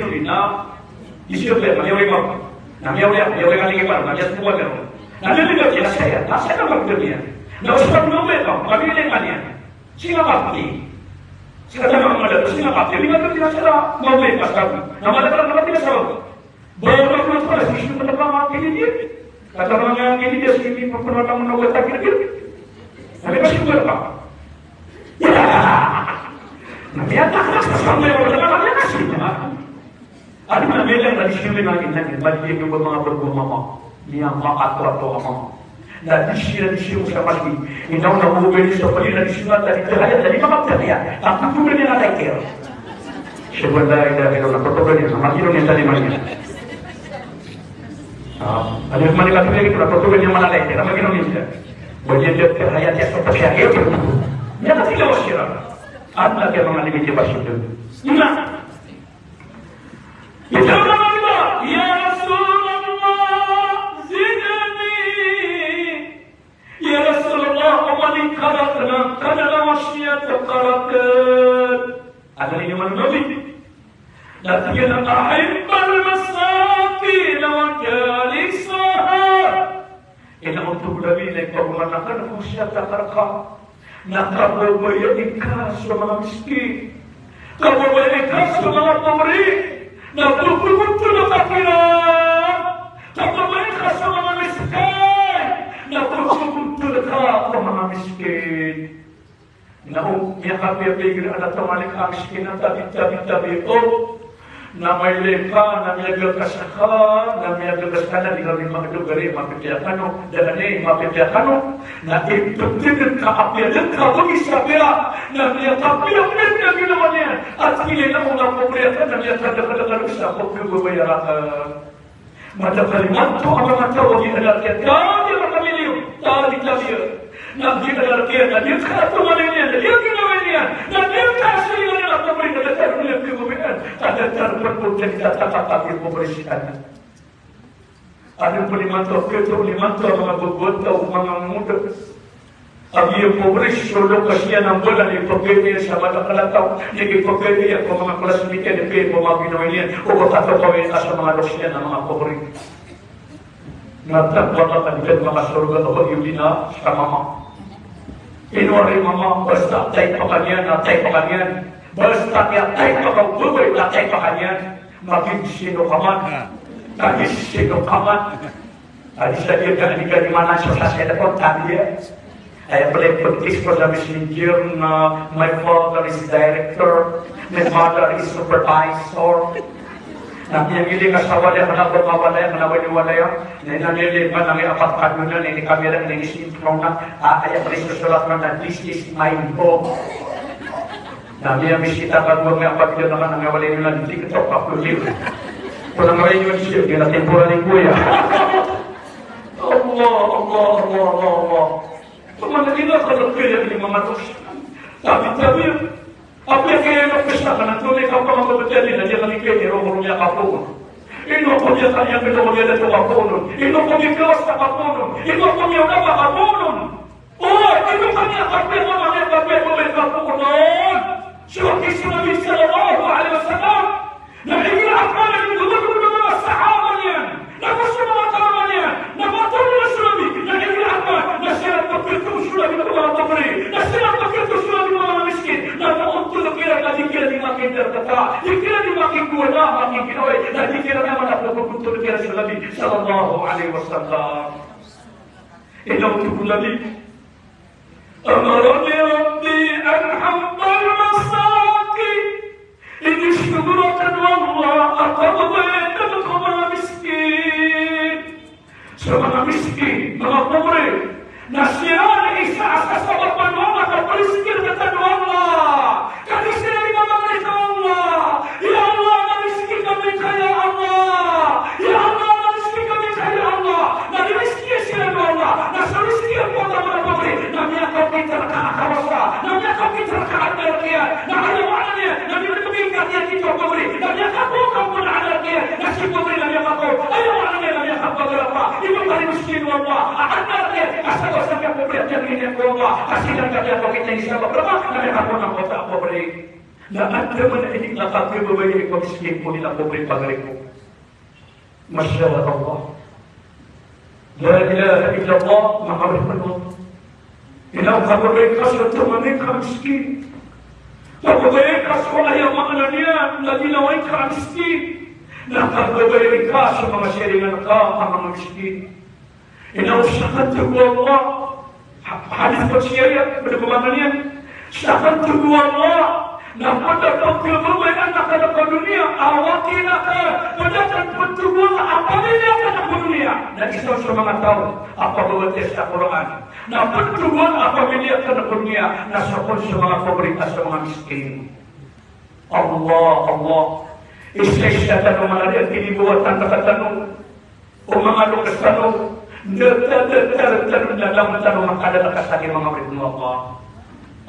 Pilipinon na, di siya pwede, mali ako iba. Na miyawri ako, miyawri ka lagi ba, mali ako iba, pero, na liligaw siya, saya, na saya ka magdamiyan. Na usap na ulit ako, mali ka niyan. Singapati. Singapati, mali ako, Singapati. Hindi nga ito pinasara, mawin, basta. Na mali ka lang naman pinasara. Ba, ba, ba, ba, sisyo ka na ba, mga Pilipin? Kata mga Pilipin, hindi pa pernah tamu na wata Pilipin. Sabi ba, singyo ka ba? Na miyatak na sa samay, wala ka na kasi. Ano na, may lang na di siya may naging naging, balik yung mga bagong mama. Niya makatwa to ang mama. Na di siya, di siya sa pati. Inaw na mo, may sa pati, na di siya, na di kaya, na di makapagkaya. Tapos ko na niya na kaya. Siya wala, ila, ila, na pagkakaya, na makino niya sa lima niya. Ah, ano yung mali kasi, na pagkakaya niya malaki, na makino niya siya. Bagi niya, kaya niya sa pati, kaya niya. Niya kasi lawas siya. At lagi ang mga limit niya ba siya doon? Yun na. Ito na nga ba? Ya Rasulullah, zidni. Ya Rasulullah, o mani karak na, kadalawas niya ta karak. Ano niyo man Nabi? Na tig iyan a, "Ahibbal masakin wa jalisaha." Ina oto bo Nabi na ipagoman akn ko siyata ka rka na kababayai ka so manga miskin, kababayai ka so manga pobre, na pagpagotol ka kiran, kababayai ka so manga miskin, na pagpagotol ka ko manga miskin. Na o miyakapiyapiya igira adn a taw a manga miskin a tabi, tabi, tabi, o na mailay ka, na miyagagas ka, na miyagagas ka, na di ka rin makadogari, mapipiya kano, da ani, mapipiya kano, na iptidn ka apiya dn ka bagi sa piya, na miyakapiyapiya igira ginawa niyan, at ilay na o na pobre ka, na miyakadakadakadakad sa pagkababayai ka. Madakl imanto a manga taw a giya a rk iyan, tagi a manga milyon, tagi, tagi. Na giya a rk iyan, na di ka ato maniliyan, na di ka ginawa niyan, na di ka asli niyan a pobre, na datar niyan kiyagomian, na datar pn ko dn i tatatap a pobre siyan. Adn pn imanto a kito, imanto a manga babay a taw, manga ngoda a giya pobri, so lokas iyan a mbalan i pagari iyan sa madakl a taw, na ipagari iyan ko manga classmate iyan, ipagari ko manga binawi niyan, o ba katokawi ka sa manga loks iyan a manga pobri. Na taw a ba ka di ka makasorga a ba iyo di na sa mama. Ino ari mama, basta taypak ka niyan, na taypak ka niyan. Basta kiyataypak ka o babay, na taypak ka niyan. Maging sino ka man. Maging sino ka man. Adi sa dia ka, di ka di mana so sa cellphone, tabi ya. Aya pala i pag-text ko sa messenger na, "My father is director, my mother is supervisor." Na miyangili ka sa walay, kna ba mawalay, kna ba di walay. Na inangili man, na may apat ka dona, na ini kamera, na ini smartphone na. Ah, aya pala i sosorat man na, "This is my home." Na miyamisita ka dua, miyapagida na ka, na miyawalay na di TikTok, upload. Ko na mawalay na di siya, di na temporary ko ya. Allah, Allah, Allah, Allah, Allah. Pamana ina ka na kaya ini mamanos. Tabi, tabi. Apiya kaya na pesta ka na tunay ka pamagabatan na di ka ni kaya ni roko niya kapunon. Ino ko niya kaya, ino ko niya dato kapunon. Ino ko niya kawas ka kapunon. Ino ko niya ulama kapunon. O, ino kami a kapiya, mama niyan kapiya, babay kapiya ko non. So, aya so Nabi sallallahu alaihi wasallam, na igira akal iyan, igira akal iyan, na igira akal iyan, na igira akal iyan, na igira akal iyan, na siran pagkito so Nabi ko manga pobri, na siran pagkito so Nabi ko manga miskin, na maontol kiran, na di kiran di makidarkata, di kiran di makigowada, makiginawi, na di kiran di maontol kiran so Nabi sallallahu alaihi wasallam. Ino oto ko Nabi? Amarani Rabbi an u'iyya al-masakin. Inisogo rakn o Allah a kababayai ko manga miskin. So manga miskin, manga pobri, na siran i isa a sasabapan o Allah ka prizki rktano o Allah. Ka di siran i mamangni ko Allah. Ya Allah, na rizki kami ka, ya Allah. Ya Allah, na rizki kami ka, ya Allah. Na rizki siran o Allah. Na so rizki iyan ko manga pobri na miyakapit rka a kawasa. Na miyakapit rka a adn a rk iyan. Na aya maana niyan na di rk miyakapit a pobri. Na miyakapit rka a adn a rk iyan. Na si pobri na miyakapit. Aya maana niyan na miyakapit rka a pobri. Ino ka di miskin o Allah a adn a rk iyan. Ka sabap sa kiyapobri a miyakapit o Allah. Ka siran ka miyakapit a sabap rka na miyakapit rka a pobri. Na adn a maana ini na kapiya babaya ko miskin ko di na pobri pagari ko. Masha Allah. La ilaha illallah, Muhammadur Rasulullah. Ino kababaya ka so tonganay ka miskin. Kababaya ka so aya maana niyan na ginawa ka miskin. Na kababaya ka so manga siringan ka a manga miskin. Ino sakn tig o Allah. Ha-, hadith qudsi aya, pd ko maana niyan. Sakn tig o Allah, na pd a pagkababayaan akn ko doniya a wakil akn, pd akn pd tig o Allah a pamilya akn ko doniya. Na isa so manga taw a pababatiya sa Qur'an. Na pd tig o Allah a pamilya akn ko doniya, na so kon so manga pobri a so manga miskin. Allah, Allah. Isa-isa tano malaya a ginibawatan rktano o manga loks tano, na datar tano, na lam tano makadalaka sa giya manga oripn o Allah.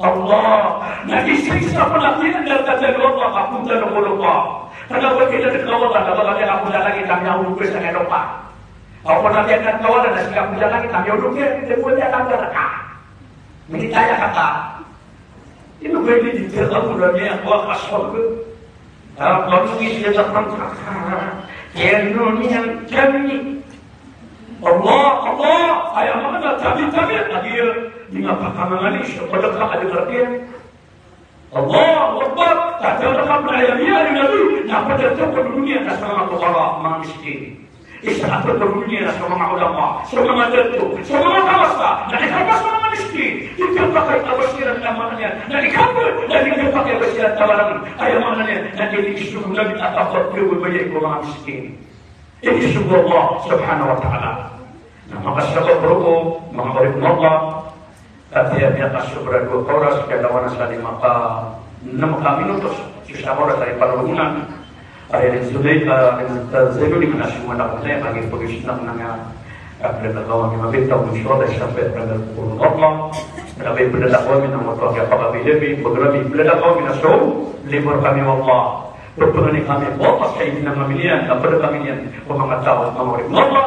Allah, na isa-isa pn a ginadalaka tano o Allah, kapoon tano ko lopa. Kna ba giya dn ka wala, na ba giya kapoon sa langit a miyaolog sa giya lopa. Aw pn a giya dn ka wala, na sii kapoon sa langit a miyaolog, na ba giya dn ka wala. Minitaya ka ta. Ino ba ini di tiyatamo na miyakawa ka sorga? Ah, pamangni siya sa pangkakara. Kaya no niyan kami. Allah, Allah, aya maana tabi, tabi, a giya di nga pakamangani so pd ka a di ngarap iyan. Allahu Akbar. Tabi, tabi, aya niyan, aya niyan, na pd a tao ko doniya na so manga pukara, manga miskin. Isa a tao ko doniya na so manga ulama, so manga dato, so manga kawasa, na di ka pa so manga miskin. Di ka pakay a ba siran, aya maana niyan, na di ka pa, na di ka pakay a ba siran tawaran. Aya maana niyan na inisogo o Nabi a kapagkababayai ko manga miskin. Inisogo o Allah subhanahu wa ta'ala. Na makasabap roo, manga oripn o Allah, Katii a miyakasobra dowa ka oras, kiyalawanan sa lima ka, nem ka minutos. So isa ka oras a ipalolog nan. Aya rin Zulay, ah, rin Zulay, di mana simulan ko na, aya pagis na ko na nga, ah, pnda ka kawami mabitaw, insha Allah, sa pnda ko Allah. Pnda ka kawami na moto, kaya pagkabilabi, pagkabilabi, pnda ka kawami na so, libor kami, wallah. Pagpangni kami, wallah, sa ipinangami niyan, na pd kami niyan ko manga taw, manga oripn o Allah.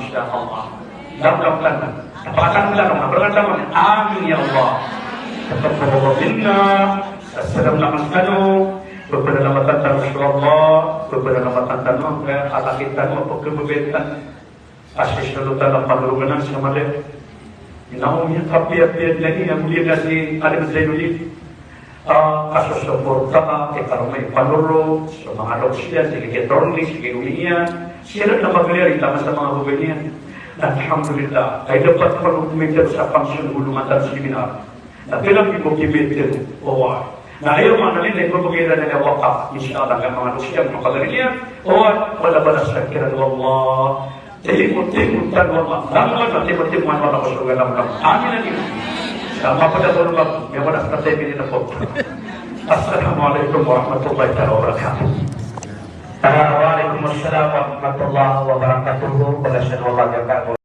insha Allah. Lamlam tano. Tapakan tano, tapakan tano. Amin ya Allah. Taqabbalallahu minna. Assalamu alaikum. Pagpanalamatan tano, insha Allah. Pagpanalamatan tano, kaya atakit tano, pagkababayatan. Asisolo tano panorongan sa mali. Inaw niya kapiyapiya na niya, muliya na si Alim Zainudin. Ah, kasosoporta, ikaroma ipanoro, so manga loks iyan, sige ki attorney, sige ki omi iyan, siran na magliyari taman sa manga babay niyan. Na alhamdulillah, ay dapat panokomentar sa function, uluman tano seminar. Na bilang di ko kimeter, o wa. Na aya maana niyan na ipapakay iran a wakaf, insha Allah, ka manga loks iyan, manga pagari niyan, o wa, balabalas sa kiran, wallah. Timo-timo tano, wallah. Langowan na timo-timo tano, wallah, ko sorga, langowan. Amin, amin. Sa mapada ko lumak, ya wala sa tayo pininapo. Assalamu alaikum warahmatullahi taala wabarakatuh. Ah, wa alaikum assalam warahmatullahi wabarakatuh. Balasan, wallah, ya